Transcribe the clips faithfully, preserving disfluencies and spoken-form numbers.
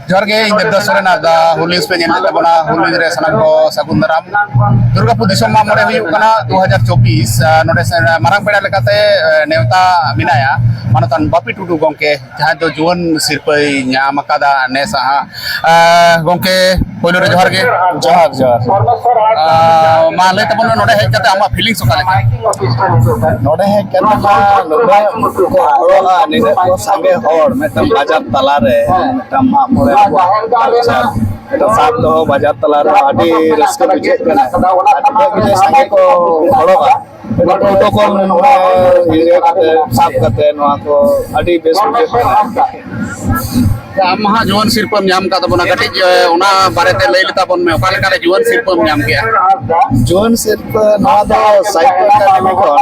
ᱡᱚᱦᱟᱨ ᱜᱮ, ᱤᱧ ᱫᱮᱵᱫᱟᱥ ᱥᱚᱨᱮᱱ ᱟᱨ ᱫᱟ ᱦᱩᱞ ᱱᱤᱭᱩᱡᱽ ᱯᱮ ᱧᱮᱞ ᱞᱮᱫ ᱛᱟᱵᱚᱱᱟ᱾ ᱦᱩᱞ ᱱᱤᱭᱩᱡᱽ ᱨᱮ ᱥᱟᱱᱟᱢ ᱠᱚ ᱥᱟᱹᱜᱩᱱ ᱫᱟᱨᱟᱢ᱾ ᱫᱩᱨᱜᱟᱯᱩᱨ ᱫᱤᱥᱚᱢ ᱢᱟᱜ ᱢᱚᱬᱮ ᱦᱩᱭᱩᱜ ᱠᱟᱱᱟ ᱫᱩ ᱦᱟᱡᱟᱨ ᱪᱚᱵᱵᱤᱥ᱾ ᱟᱨ ᱱᱚᱰᱮ ᱥᱮ-, ᱢᱟᱨᱟᱝ ᱯᱮᱲᱟ ᱞᱮᱠᱟᱛᱮ, ᱮ, ᱱᱮᱣᱛᱟ ᱢᱮᱱᱟᱭᱟ ᱢᱟᱱᱚᱛᱟᱱ ᱵᱟᱯᱤ ᱴᱩᱰᱩ ᱜᱚᱢᱠᱮ, ᱡᱟᱦᱟᱸᱭ ᱫᱚ ᱡᱩᱣᱟᱹᱱ ᱥᱤᱨᱯᱟᱹᱭ ᱧᱟᱢ ᱟᱠᱟᱫᱟ ᱱᱮᱥ ᱦᱟᱸᱜ᱾ ᱮ, ᱜᱚᱢᱠᱮ, ᱯᱳᱭᱞᱳ ᱨᱮ ᱡᱚᱦᱟᱨ ᱜᱮ᱾ ᱡᱚᱦᱟᱨ, ᱡᱚᱦᱟᱨ᱾ ᱟ, ᱢᱟ ᱞᱟᱹᱭ ᱛᱟᱵᱚᱱ ᱢᱮ, ᱱᱚᱰᱮ ᱦᱮᱡ ᱠᱟᱛᱮ ᱟᱢᱟᱜ ᱯᱷᱤᱞᱤᱝᱥ ᱚᱠᱟ ᱞᱮᱠᱟ? ᱱᱚᱰᱮ ᱦᱮᱡ ᱠᱟᱛᱮ ᱢᱟ ᱱᱩᱱᱟᱹᱜ ᱠᱚ ᱦᱚᱲᱚᱜᱼᱟ, ᱱᱤᱱᱟᱹᱜ ᱠᱚ ᱥᱟᱸᱜᱮ ᱦᱚᱲ ᱢᱤᱫᱴᱟᱝ ᱵᱟᱡᱟᱨ ᱛᱟᱞᱟᱨᱮ, ᱢᱤᱫᱴᱟᱝ ᱢᱟᱜ ᱢᱚᱬᱮ ᱟᱵᱚᱣᱟᱜ ᱠᱟᱞᱪᱟᱨ, ᱢᱤᱫᱴᱟᱝ ᱥᱟᱵ ᱫᱚᱦᱚ ᱵᱟᱡᱟᱨ ᱛᱟᱞᱟᱨᱮ ᱟᱹᱰᱤ ᱨᱟᱹᱥᱠᱟᱹ ᱵᱩᱡᱷᱟᱹᱜ ᱠᱟᱱᱟ᱾ ᱟᱨ ᱱᱩᱱᱟᱹᱜ ᱜᱮ ᱥᱟᱸᱜᱮ ᱠᱚ ᱦᱚᱲᱚᱜᱼᱟ, ᱯᱨᱳᱴᱳᱠᱚᱞ ᱱᱚᱣᱟ ᱤᱭᱟᱹ ᱠᱟᱛᱮ, ᱥᱟᱵ ᱠᱟᱛᱮ ᱱᱚᱣᱟ ᱠᱚ ᱟᱹᱰᱤ ᱵᱮᱥ ᱵᱩᱡᱷᱟᱹᱜ ᱠᱟᱱᱟ᱾ ᱟᱢ ᱢᱟ ᱦᱟᱸᱜ ᱡᱩᱣᱟᱹᱱ ᱥᱤᱨᱯᱟᱹᱢ ᱧᱟᱢ ᱠᱟᱫ ᱛᱟᱵᱚᱱᱟ, ᱠᱟᱹᱴᱤᱡ, ᱮ, ᱚᱱᱟ ᱵᱟᱨᱮᱛᱮ ᱞᱟᱹᱭ ᱞᱮᱛᱟ ᱵᱚᱱ ᱢᱮ, ᱚᱠᱟ ᱞᱮᱠᱟᱨᱮ ᱡᱩᱣᱟᱹᱱ ᱥᱤᱨᱯᱟᱹᱢ ᱧᱟᱢ ᱠᱮᱜᱼᱟ? ᱡᱩᱣᱟᱹᱱ ᱥᱤᱨᱯᱟᱹ ᱱᱚᱣᱟ ᱫᱚ ᱥᱟᱦᱤᱛᱛᱚ ᱮᱠᱟᱰᱮᱢᱤ ᱠᱷᱚᱱ,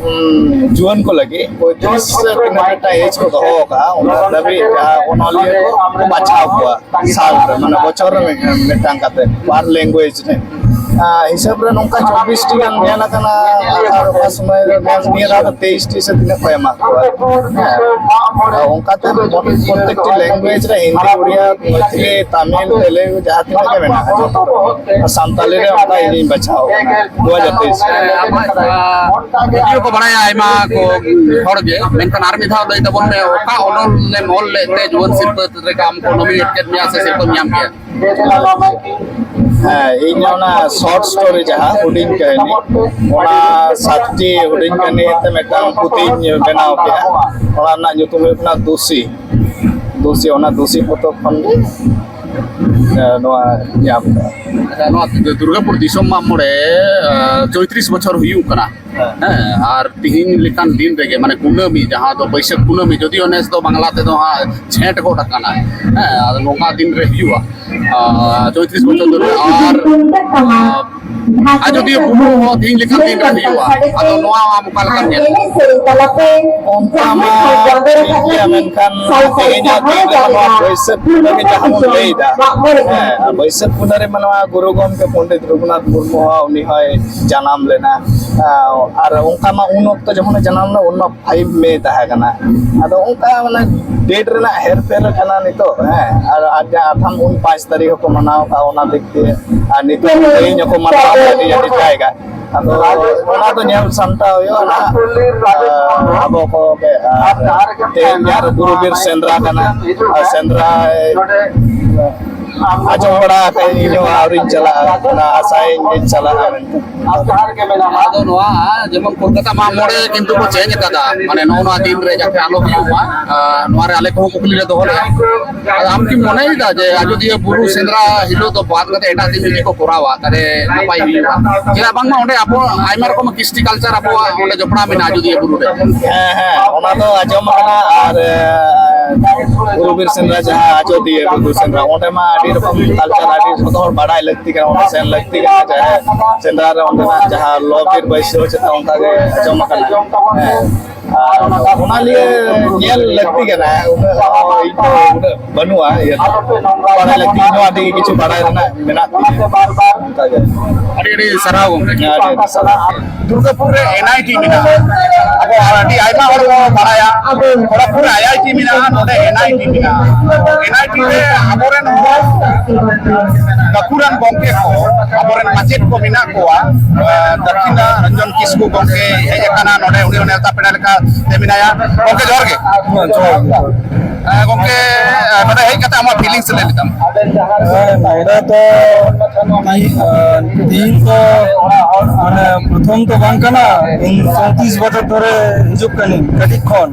ᱩᱸ, ᱡᱩᱣᱟᱹᱱ ᱠᱚ ᱞᱟᱹᱜᱤᱫ ᱯᱚᱸᱭᱛᱨᱤᱥ ᱥᱮ ᱛᱤᱱᱟᱹᱜ ᱢᱤᱫᱴᱟᱝ ᱮᱡᱽ ᱠᱚ ᱫᱚᱦᱚ ᱟᱠᱟᱫᱼᱟ, ᱚᱱᱟ ᱫᱷᱟᱹᱵᱤᱡ ᱡᱟᱦᱟᱸ ᱚᱱᱚᱞᱤᱭᱟᱹ ᱠᱚ ᱵᱟᱪᱷᱟᱣ ᱠᱚᱣᱟ ᱥᱟᱞ ᱨᱮ, ᱢᱟᱱᱮ ᱵᱚᱪᱷᱚᱨ ᱨᱮ ᱢᱤᱫ-, ᱢᱤᱫᱴᱟᱝ ᱠᱟᱛᱮ per language ᱨᱮ᱾ ᱟᱨ ᱦᱤᱥᱟᱹᱵ ᱨᱮ ᱱᱚᱝᱠᱟ ᱪᱚᱵᱵᱤᱥ ᱴᱤ ᱜᱟᱱ ᱧᱮᱞ ᱟᱠᱟᱱᱟ, ᱟᱨ ᱚᱠᱟ ᱥᱚᱢᱚᱭ ᱨᱮ ᱱᱮᱥ ᱱᱤᱭᱟᱹ ᱫᱷᱟᱣ ᱫᱚ ᱛᱮᱭᱤᱥ ᱴᱤ ᱥᱮ ᱛᱤᱱᱟᱹᱜ ᱠᱚ ᱮᱢᱟ ᱠᱚᱣᱟ᱾ ᱦᱮᱸ᱾ ᱟᱨ ᱚᱱᱠᱟᱛᱮ ᱯᱨᱚᱛᱮᱠᱴᱤ language ᱨᱮ ᱦᱤᱱᱫᱤ, ᱩᱲᱤᱭᱟ, ᱢᱚᱭᱛᱷᱤᱞᱤ, ᱛᱟᱢᱤᱞ, ᱛᱮᱞᱮᱜᱩ, ᱡᱟᱦᱟᱸ ᱛᱤᱱᱟᱹᱜ ᱜᱮ ᱢᱮᱱᱟᱜᱼᱟ, ᱡᱚᱛᱚ ᱨᱮ᱾ ᱥᱟᱱᱛᱟᱞᱤ ᱨᱮ ᱚᱱᱠᱟ ᱤᱧᱤᱧ ᱵᱟᱪᱷᱟᱣ ᱠᱟᱱᱟ ᱫᱩ ᱦᱟᱡᱟᱨ ᱛᱮᱭᱤᱥ ᱨᱮ᱾ ᱦᱮᱸ, ᱟᱢᱟᱜ, ᱟ, ᱵᱷᱤᱰᱤᱭᱳ ᱠᱚ ᱵᱟᱲᱟᱭᱟ ᱟᱭᱢᱟ ᱠᱚ ᱦᱚᱲ ᱜᱮ, ᱢᱮᱱᱠᱷᱟᱱ ᱟᱨ ᱢᱤᱫ ᱫᱷᱟᱣ ᱞᱟᱹᱭ ᱛᱟᱵᱚᱱ ᱢᱮ, ᱚᱠᱟ ᱚᱱᱚᱞ ᱮᱢ ᱚᱞ ᱞᱮᱫ ᱛᱮ ᱡᱩᱣᱟᱹᱱ ᱥᱤᱨᱯᱟᱹ ᱨᱮ ᱟᱢ ᱠᱚ nominate ᱠᱮᱫ ᱢᱮᱭᱟ ᱥᱮ ᱥᱤᱨᱯᱟᱹᱢ ᱧᱟᱢ ᱠᱮᱫᱟ? ᱦᱮᱸ, ᱤᱧ ᱚᱱᱟ short story ᱡᱟᱦᱟᱸ ᱦᱩᱰᱤᱧ ᱠᱟᱹᱦᱱᱤ, ᱚᱱᱟ ᱥᱟᱛᱴᱤ ᱦᱩᱰᱤᱧ ᱠᱟᱹᱦᱱᱤ ᱛᱮ ᱢᱤᱫᱴᱟᱝ ᱯᱩᱛᱷᱤᱧ ᱵᱮᱱᱟᱣ ᱠᱮᱫᱼᱟ᱾ ᱚᱱᱟ ᱨᱮᱱᱟᱜ ᱧᱩᱛᱩᱢ ᱦᱩᱭᱩᱜ ᱠᱟᱱᱟ ᱫᱩᱥᱤ᱾ ᱫᱩᱥᱤ, ᱚᱱᱟ ᱫᱩᱥᱤ ᱯᱚᱛᱚᱵ ᱠᱷᱚᱱ ᱜᱮ, ᱮ, ᱱᱚᱣᱟ ᱧᱟᱢ ᱠᱟᱜᱼᱟ᱾ ᱟᱪᱪᱷᱟ, ᱱᱚᱣᱟ ᱫᱩᱨᱜᱟᱯᱩᱨ ᱫᱤᱥᱚᱢ ᱢᱟᱜ ᱢᱚᱬᱮ, ᱮ, ᱪᱚᱭᱛᱨᱤᱥ ᱵᱚᱪᱷᱚᱨ ᱦᱩᱭᱩᱜ ᱠᱟᱱᱟ᱾ ᱦᱮᱸ᱾ ᱦᱮᱸ, ᱟᱨ ᱛᱤᱦᱤᱧ ᱞᱮᱠᱟᱱ ᱫᱤᱱ ᱨᱮᱜᱮ, ᱢᱟᱱᱮ ᱠᱩᱱᱟᱹᱢᱤ, ᱡᱟᱦᱟᱸ ᱫᱚ ᱵᱟᱹᱭᱥᱟᱹᱠᱷ ᱠᱩᱱᱟᱹᱢᱤ, ᱡᱚᱫᱤᱭᱳ ᱱᱮᱥ ᱫᱚ ᱵᱟᱝᱞᱟ ᱛᱮᱫᱚ ᱦᱟᱸᱜ ᱡᱷᱮᱸᱴ ᱜᱚᱫ ᱟᱠᱟᱱᱟ, ᱦᱮᱸ, ᱟᱫᱚ ᱱᱚᱝᱠᱟ ᱫᱤᱱ ᱨᱮ ᱦᱩᱭᱩᱜᱼᱟ, ᱟᱨ ᱪᱚᱭᱛᱨᱤᱥ ᱵᱚᱪᱷᱚᱨ ᱫᱷᱚᱨᱮ, ᱟᱨ, ᱟᱨ ᱟᱡᱚᱫᱤᱭᱟᱹ ᱵᱩᱨᱩ ᱦᱚᱸ ᱫᱤᱱ ᱞᱮᱠᱟᱱ ᱫᱤᱱ ᱨᱮ ᱦᱩᱭᱩᱜᱼᱟ᱾ ᱟᱫᱚ ᱱᱚᱣᱟ ᱟᱢ ᱚᱠᱟ ᱞᱮᱠᱟᱢ ᱧᱮᱞ? ᱚᱱᱠᱟ ᱢᱟ ᱴᱷᱤᱠ ᱜᱮᱭᱟ, ᱢᱮᱱᱠᱷᱟᱱ ᱛᱮᱦᱮᱧᱟᱜ ᱫᱤᱱ ᱨᱮ ᱱᱚᱣᱟ ᱵᱟᱹᱭᱥᱟᱹᱠᱷ ᱠᱩᱱᱟᱹᱢᱤ ᱡᱟᱦᱟᱸ ᱵᱚᱱ ᱞᱟᱹᱭᱫᱟ, ᱦᱮᱸ, ᱵᱟᱹᱭᱥᱟᱹᱠᱷ ᱠᱩᱱᱟᱹᱢᱤ ᱢᱟ ᱱᱚᱣᱟ ᱜᱩᱨᱩ ᱜᱚᱢᱠᱮ ᱯᱚᱱᱰᱤᱛ ᱨᱚᱜᱷᱩᱱᱟᱛᱷ ᱢᱩᱨᱢᱩ ᱦᱚᱸ ᱩᱱᱤ ᱦᱚᱸᱭ ᱡᱟᱱᱟᱢ ᱞᱮᱱᱟ᱾ ᱟᱨ ᱚᱱᱠᱟ ᱢᱟ ᱩᱱ ᱚᱠᱛᱚ ᱡᱚᱠᱷᱚᱱᱮ ᱡᱟᱱᱟᱢ ᱞᱮᱱᱟ, ᱩᱱ ᱢᱟ ᱯᱷᱟᱭᱤᱵᱷ ᱢᱮ ᱛᱟᱦᱮᱸ ᱠᱟᱱᱟ᱾ ᱟᱫᱚ ᱚᱱᱠᱟ ᱢᱟᱱᱮ ᱰᱮᱴ ᱨᱮᱱᱟᱜ ᱦᱮᱨᱯᱷᱮᱨ ᱠᱟᱱᱟ ᱱᱤᱛᱚᱜ, ᱦᱮᱸ, ᱟᱨ ᱟᱨ ᱡᱟᱦᱟᱸ ᱟᱛᱷᱟᱢ ᱩᱱ ᱯᱟᱸᱪ ᱛᱟᱹᱨᱤᱠᱷ ᱦᱚᱸᱠᱚ ᱢᱟᱱᱟᱣ ᱟᱠᱟᱫ, ᱚᱱᱟ ᱫᱤᱠ ᱫᱤᱭᱮ᱾ ᱟᱨ ᱱᱤᱛᱚᱜ ᱛᱮᱦᱮᱧ ᱦᱚᱸᱠᱚ ᱢᱟᱱᱟᱣ ᱟᱹᱰᱤ ᱟᱹᱰᱤ ᱡᱟᱭᱜᱟ᱾ ᱟᱫᱚ ᱚᱱᱟ ᱫᱚ ᱧᱮᱞ ᱥᱟᱢᱴᱟᱣ ᱦᱩᱭᱩᱜᱼᱟ ᱱᱟᱦᱟᱜ, ᱟᱨ ᱟᱵᱚ ᱠᱚᱜᱮ᱾ ᱟᱨ ᱛᱮᱦᱮᱧ ᱟᱨ ᱵᱩᱨᱩ ᱵᱤᱨ ᱥᱮᱸᱫᱽᱨᱟ ᱠᱟᱱᱟ, ᱟᱨ ᱥᱮᱸᱫᱽᱨᱟ ᱟᱸᱡᱚᱢ ᱵᱟᱲᱟ ᱟᱠᱟᱫ ᱤᱧ ᱦᱚᱸ ᱟᱹᱣᱨᱤᱧ ᱪᱟᱞᱟᱜᱼᱟ, ᱚᱱᱟ ᱟᱥᱟᱭᱟᱹᱧ ᱡᱮᱧ ᱪᱟᱞᱟᱜᱼᱟ ᱢᱮᱱᱛᱮ᱾ ᱟᱫᱚ ᱱᱚᱣᱟ ᱡᱮᱢᱚᱱ ᱠᱳᱞᱠᱟᱛᱟ ᱢᱟᱜ ᱢᱚᱬᱮ ᱠᱤᱱᱛᱩ ᱠᱚ ᱪᱮᱧᱡᱽ ᱟᱠᱟᱫᱟ, ᱢᱟᱱᱮ ᱱᱚᱜᱼᱚ ᱱᱚᱣᱟ ᱫᱤᱱ ᱨᱮ ᱡᱟᱛᱮ ᱟᱞᱚ ᱦᱩᱭᱩᱜ ᱢᱟ, ᱟᱨ ᱱᱚᱣᱟ ᱨᱮ ᱟᱞᱮ ᱠᱚᱦᱚᱸ ᱠᱩᱠᱞᱤ ᱞᱮ ᱫᱚᱦᱚ ᱞᱮᱫᱼᱟ᱾ ᱟᱫᱚ ᱟᱢ ᱠᱤᱢ ᱢᱚᱱᱮᱭᱮᱫᱟ ᱡᱮ ᱟᱡᱚᱫᱤᱭᱟᱹ ᱵᱩᱨᱩ ᱥᱮᱸᱫᱽᱨᱟ ᱦᱤᱞᱳᱜ ᱫᱚ ᱵᱟᱫ ᱠᱟᱛᱮ ᱮᱴᱟᱜ ᱫᱤᱱ ᱡᱩᱫᱤ ᱠᱚ ᱠᱚᱨᱟᱣᱟ, ᱛᱟᱦᱞᱮ ᱱᱟᱯᱟᱭ ᱦᱩᱭᱩᱜᱼᱟ? ᱪᱮᱫᱟᱜ ᱵᱟᱝᱢᱟ ᱚᱸᱰᱮ ᱟᱵᱚ ᱟᱭᱢᱟ ᱨᱚᱠᱚᱢ ᱠᱨᱤᱥᱴᱤ ᱠᱟᱞᱪᱟᱨ ᱟᱵᱚᱣᱟᱜ ᱚᱸᱰᱮ ᱡᱚᱯᱲᱟᱣ ᱢᱮᱱᱟᱜᱼᱟ ᱟᱡᱚᱫᱤᱭᱟᱹ ᱵᱩᱨᱩ ᱨᱮ᱾ ᱦᱮᱸ, ᱦᱮᱸ, ᱚᱱᱟ ᱫᱚ ᱟᱸᱡᱚᱢ ᱟᱠᱟᱱᱟ᱾ ᱟᱨ, ᱮ, ᱵᱩᱨᱩ ᱵᱤᱨ ᱥᱮᱸᱫᱽᱨᱟ ᱡᱟᱦᱟᱸ ᱟᱡᱚᱫᱤᱭᱟᱹ ᱵᱩᱨᱩ ᱥᱮᱸᱫᱽᱨᱟ, ᱚᱸᱰᱮ ᱢᱟ ᱟᱹᱰᱤ ᱨᱚᱠᱚᱢ ᱠᱟᱞᱪᱟᱨ, ᱟᱹᱰᱤ ᱡᱚᱛᱚ ᱦᱚᱲ ᱵᱟᱲᱟᱭ ᱞᱟᱹᱠᱛᱤ ᱠᱟᱱᱟ, ᱚᱸᱰᱮ ᱥᱮᱱ ᱞᱟᱹᱠᱛᱤ ᱠᱟᱱᱟ᱾ ᱡᱟᱦᱟᱸ ᱥᱮᱸᱫᱽᱨᱟ ᱨᱮ ᱚᱸᱰᱮᱱᱟᱜ ᱡᱟᱦᱟᱸ ᱞᱚ ᱵᱤᱨ ᱵᱟᱹᱭᱥᱟᱹᱣ ᱪᱮᱛᱟᱱ ᱚᱱᱠᱟ ᱜᱮ ᱟᱸᱡᱚᱢ ᱟᱠᱟᱱᱟ᱾ ᱦᱮᱸ, ᱟᱨ ᱚᱱᱟ ᱞᱤᱭᱮ ᱧᱮᱞ ᱞᱟᱹᱠᱛᱤ ᱠᱟᱱᱟ᱾ ᱩᱱᱟᱹᱜ ᱦᱚᱸ ᱤᱧ ᱫᱚ ᱩᱱᱟᱹᱜ ᱵᱟᱹᱱᱩᱜᱼᱟ, ᱤᱭᱟᱹ ᱫᱚ᱾ ᱵᱟᱲᱟᱭ ᱞᱟᱹᱠᱛᱤ, ᱤᱧ ᱦᱚᱸ ᱟᱹᱰᱤ ᱠᱤᱪᱷᱩ ᱵᱟᱲᱟᱭ ᱨᱮᱱᱟᱜ ᱢᱮᱱᱟᱜ ᱛᱤᱧᱟᱹ᱾ ᱚᱱᱠᱟ ᱜᱮ᱾ ᱟᱹᱰᱤ ᱟᱹᱰᱤ ᱥᱟᱨᱦᱟᱣ ᱜᱚᱢᱠᱮ᱾ ᱦᱮᱸ, ᱟᱹᱰᱤ ᱟᱹᱰᱤ ᱥᱟᱨᱦᱟᱣ᱾ ᱫᱩᱨᱜᱟᱯᱩᱨ ᱨᱮ ᱮᱱ ᱟᱭ ᱴᱤ ᱢᱮᱱᱟᱜᱼᱟ᱾ ᱟᱵᱚ ᱟᱹᱰᱤ ᱟᱭᱢᱟ ᱦᱚᱲ ᱵᱚᱱ ᱵᱟᱲᱟᱭᱟ, ᱠᱷᱚᱲᱚᱜᱽᱯᱩᱨ ᱨᱮ ᱟᱭ ᱟᱭ ᱴᱤ ᱢᱮᱱᱟᱜᱼᱟ, ᱱᱚᱰᱮ ᱮᱱ ᱟᱭ ᱴᱤ ᱢᱮᱱᱟᱜᱼᱟ᱾ ᱮᱱ ᱟᱭ ᱴᱤ ᱨᱮ ᱟᱵᱚᱨᱮᱱ ᱦᱚᱸ ᱜᱟᱹᱠᱷᱩᱲᱟᱱ ᱜᱚᱢᱠᱮ ᱠᱚ, ᱟᱵᱚᱨᱮᱱ ᱢᱟᱪᱮᱫ ᱠᱚ ᱢᱮᱱᱟᱜ ᱠᱚᱣᱟ᱾ ᱫᱟᱹᱠᱷᱤᱱᱟ ᱨᱚᱧᱡᱚᱱ ᱠᱤᱥᱠᱩ ᱜᱚᱢᱠᱮ ᱦᱮᱡ ᱟᱠᱟᱱᱟ ᱱᱚᱰᱮ, ᱩᱱᱤ ᱦᱚᱸ ᱱᱮᱣᱛᱟ ᱯᱮᱲᱟ ᱞᱮᱠᱟᱛᱮ ᱢᱮᱱᱟᱭᱟ᱾ ᱜᱚᱢᱠᱮ, ᱡᱚᱦᱟᱨ ᱜᱮ᱾ ᱦᱮᱸ, ᱡᱚᱦᱟᱨ ᱜᱮ, ᱡᱚᱦᱟᱨ ᱜᱮ᱾ ᱦᱮᱸ, ᱜᱚᱢᱠᱮ, ᱱᱚᱰᱮ ᱦᱮᱡ ᱠᱟᱛᱮ ᱟᱢᱟᱜ ᱯᱷᱤᱞᱤᱝᱥ ᱞᱟᱹᱭ ᱞᱮᱛᱟᱢ᱾ ᱦᱮᱸ, ᱱᱚᱰᱮ ᱫᱚ ᱛᱤᱦᱤᱧ, ᱛᱤᱦᱤᱧ ᱫᱚ ᱢᱟᱱᱮ ᱯᱨᱚᱛᱷᱚᱢ ᱫᱚ ᱵᱟᱝ ᱠᱟᱱᱟ, ᱤᱧ ᱪᱚᱣᱛᱨᱤᱥ ᱵᱚᱪᱷᱚᱨ ᱫᱷᱚᱨᱮ ᱦᱤᱡᱩᱜ ᱠᱟᱹᱱᱟᱹᱧ ᱠᱟᱹᱴᱤᱡ ᱠᱷᱚᱱ᱾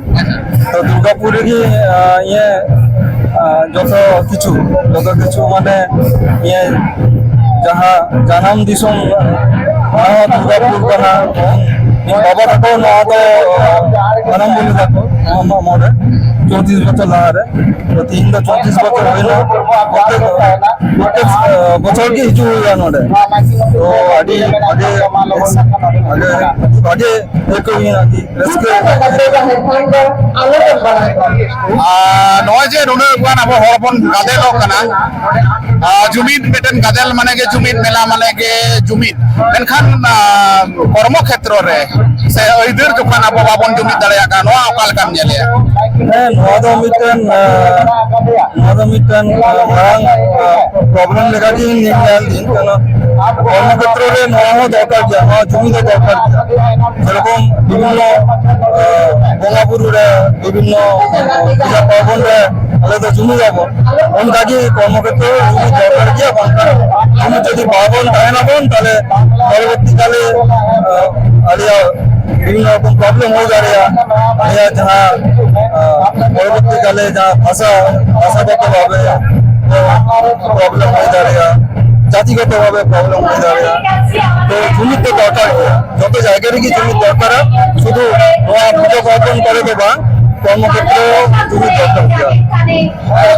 ᱛᱚ ᱫᱩᱨᱜᱟᱯᱩᱨ ᱨᱮᱜᱮ, ᱟᱸ, ᱤᱧᱟᱹᱜ, ᱟᱸ, ᱡᱚᱛᱚ ᱠᱤᱪᱷᱩ, ᱡᱚᱛᱚ ᱠᱤᱪᱷᱩ ᱢᱟᱱᱮ ᱤᱧᱟᱹᱜ ᱡᱟᱦᱟᱸ ᱡᱟᱱᱟᱢ ᱫᱤᱥᱚᱢ, ᱚᱱᱟ ᱦᱚᱸ ᱫᱩᱨᱜᱟᱯᱩᱨ ᱠᱟᱱᱟ᱾ ᱵᱟᱵᱟ ᱛᱟᱠᱚ ᱱᱚᱣᱟ ᱫᱚ ᱟᱨᱟᱢᱵᱚ ᱞᱮᱫᱟ ᱠᱚ ᱱᱚᱣᱟ ᱢᱟᱜ ᱢᱚᱬᱮ ᱪᱚᱣᱛᱨᱤᱥ ᱵᱚᱪᱷᱚᱨ ᱞᱟᱦᱟᱨᱮ᱾ ᱛᱚ, ᱛᱤᱦᱤᱧ ᱫᱚ ᱪᱚᱣᱛᱨᱤᱥ ᱵᱚᱪᱷᱚᱨ ᱦᱩᱭᱱᱟ᱾ ᱯᱨᱚᱛᱮᱠ, ᱯᱨᱚᱛᱮᱠ, ᱟᱸ, ᱵᱚᱪᱷᱚᱨ ᱜᱮ ᱦᱤᱡᱩᱜ ᱦᱩᱭᱩᱜᱼᱟ ᱱᱚᱰᱮ᱾ ᱛᱚ, ᱟᱹᱰᱤ ᱵᱷᱟᱜᱮ, ᱵᱷᱟᱜᱮ, ᱟᱹᱰᱤ ᱵᱷᱟᱜᱮ ᱟᱹᱭᱠᱟᱹᱣ ᱦᱩᱭᱱᱟ ᱟᱨᱠᱤ, ᱨᱟᱹᱥᱠᱟᱹ᱾ ᱟᱨ ᱱᱚᱜᱼᱚᱭ ᱡᱮ ᱱᱩᱱᱟᱹᱜ ᱜᱟᱱ ᱟᱵᱚ ᱦᱚᱲ ᱵᱚᱱ ᱜᱟᱫᱮᱞᱚᱜ ᱠᱟᱱᱟ, ᱟᱨ ᱡᱩᱢᱤᱫ ᱢᱤᱫᱴᱮᱱ ᱜᱟᱫᱮᱞ ᱢᱟᱱᱮ ᱜᱮ ᱡᱩᱢᱤᱫ, ᱢᱮᱞᱟ ᱢᱟᱱᱮ ᱜᱮ ᱡᱩᱢᱤᱫ᱾ ᱢᱮᱱᱠᱷᱟᱱ, ᱟᱸ, ᱠᱚᱨᱢᱚ ᱠᱷᱮᱛᱨᱚ ᱨᱮ ᱥᱮ ᱟᱹᱭᱫᱟᱹᱨ ᱡᱚᱠᱷᱚᱱ ᱟᱵᱚ ᱵᱟᱵᱚᱱ ᱡᱩᱢᱤᱫ ᱫᱟᱲᱮᱭᱟᱜ ᱠᱟᱱᱟ, ᱱᱚᱣᱟ ᱚᱠᱟ ᱞᱮᱠᱟᱢ ᱧᱮᱞᱮᱜᱼᱟ? ᱦᱮᱸ, ᱱᱚᱣᱟ ᱫᱚ ᱢᱤᱫᱴᱮᱱ, ᱟᱸ, ᱱᱚᱣᱟ ᱫᱚ ᱢᱤᱫᱴᱮᱱ, ᱟᱸ, ᱢᱟᱨᱟᱝ, ᱟᱸ, problem ᱞᱮᱠᱟ ᱜᱮ ᱤᱧ ᱧᱮᱞ ᱫᱤᱧ ᱠᱟᱱᱟ᱾ ᱠᱚᱨᱢᱚ ᱠᱷᱮᱛᱨᱚ ᱨᱮ ᱱᱚᱣᱟ ᱦᱚᱸ ᱫᱚᱨᱠᱟᱨ ᱜᱮᱭᱟ, ᱱᱚᱣᱟ ᱡᱩᱢᱤᱫ ᱫᱚ ᱫᱚᱨᱠᱟᱨ ᱜᱮᱭᱟ᱾ ᱡᱮᱨᱚᱠᱚᱢ ᱵᱤᱵᱷᱤᱱᱱᱚ, ᱟᱸ, ᱵᱚᱸᱜᱟ ᱵᱩᱨᱩ ᱨᱮ, ᱵᱤᱵᱷᱤᱱᱱᱚ, ᱟᱸ, ᱯᱩᱡᱟ ᱯᱟᱨᱵᱚᱱ ᱨᱮ ᱟᱞᱮ ᱫᱚ ᱡᱩᱢᱤᱫ ᱟᱵᱚᱱ᱾ ᱚᱱᱠᱟᱜᱮ ᱠᱚᱨᱢᱚ ᱠᱷᱮᱛᱨᱚ ᱨᱮ ᱡᱩᱢᱤᱫ ᱫᱚᱨᱠᱟᱨ ᱜᱮᱭᱟ, ᱵᱟᱝᱠᱷᱟᱱ ᱡᱩᱢᱤᱫ ᱡᱩᱫᱤ ᱵᱟᱵᱚᱱ ᱛᱟᱦᱮᱱᱟᱵᱚᱱ, ᱛᱟᱦᱞᱮ ᱯᱚᱨᱚᱵᱚᱨᱛᱤ ᱠᱟᱞᱮ, ᱟᱸ, ᱟᱞᱮᱭᱟᱜ ᱵᱤᱵᱷᱤᱱᱱᱚ ᱨᱚᱠᱚᱢ problem ᱦᱩᱭ ᱫᱟᱲᱮᱭᱟᱜᱼᱟ᱾ ᱟᱞᱮᱭᱟᱜ ᱡᱟᱦᱟᱸ, ᱟᱸ, ᱯᱚᱨᱚᱵᱚᱨᱛᱤ ᱠᱟᱞᱮ ᱡᱟᱦᱟᱸ ᱵᱷᱟᱥᱟ, ᱵᱷᱟᱥᱟᱜᱚᱛᱚ ᱵᱷᱟᱵᱮ problem ᱦᱩᱭ ᱫᱟᱲᱮᱭᱟᱜᱼᱟ, ᱡᱟᱛᱤᱜᱚᱛᱚ ᱵᱷᱟᱵᱮ problem ᱦᱩᱭ ᱫᱟᱲᱮᱭᱟᱜᱼᱟ᱾ ᱛᱚ, ᱡᱩᱢᱤᱫ ᱫᱚ ᱫᱚᱨᱠᱟᱨ ᱜᱮᱭᱟ, ᱡᱚᱛᱚ ᱡᱟᱭᱜᱟ ᱨᱮᱜᱮ ᱡᱩᱢᱤᱫ ᱫᱚᱨᱠᱟᱨᱟ, ᱥᱩᱫᱷᱩ ᱱᱚᱣᱟ ᱯᱩᱡᱟᱹ ᱯᱟᱨᱵᱚᱱ ᱠᱚᱨᱮ ᱫᱚ ᱵᱟᱝ, ᱠᱚᱨᱢᱚ ᱠᱷᱮᱛᱨᱚ ᱡᱩᱢᱤᱫ ᱫᱚᱨᱠᱟᱨ ᱜᱮᱭᱟ᱾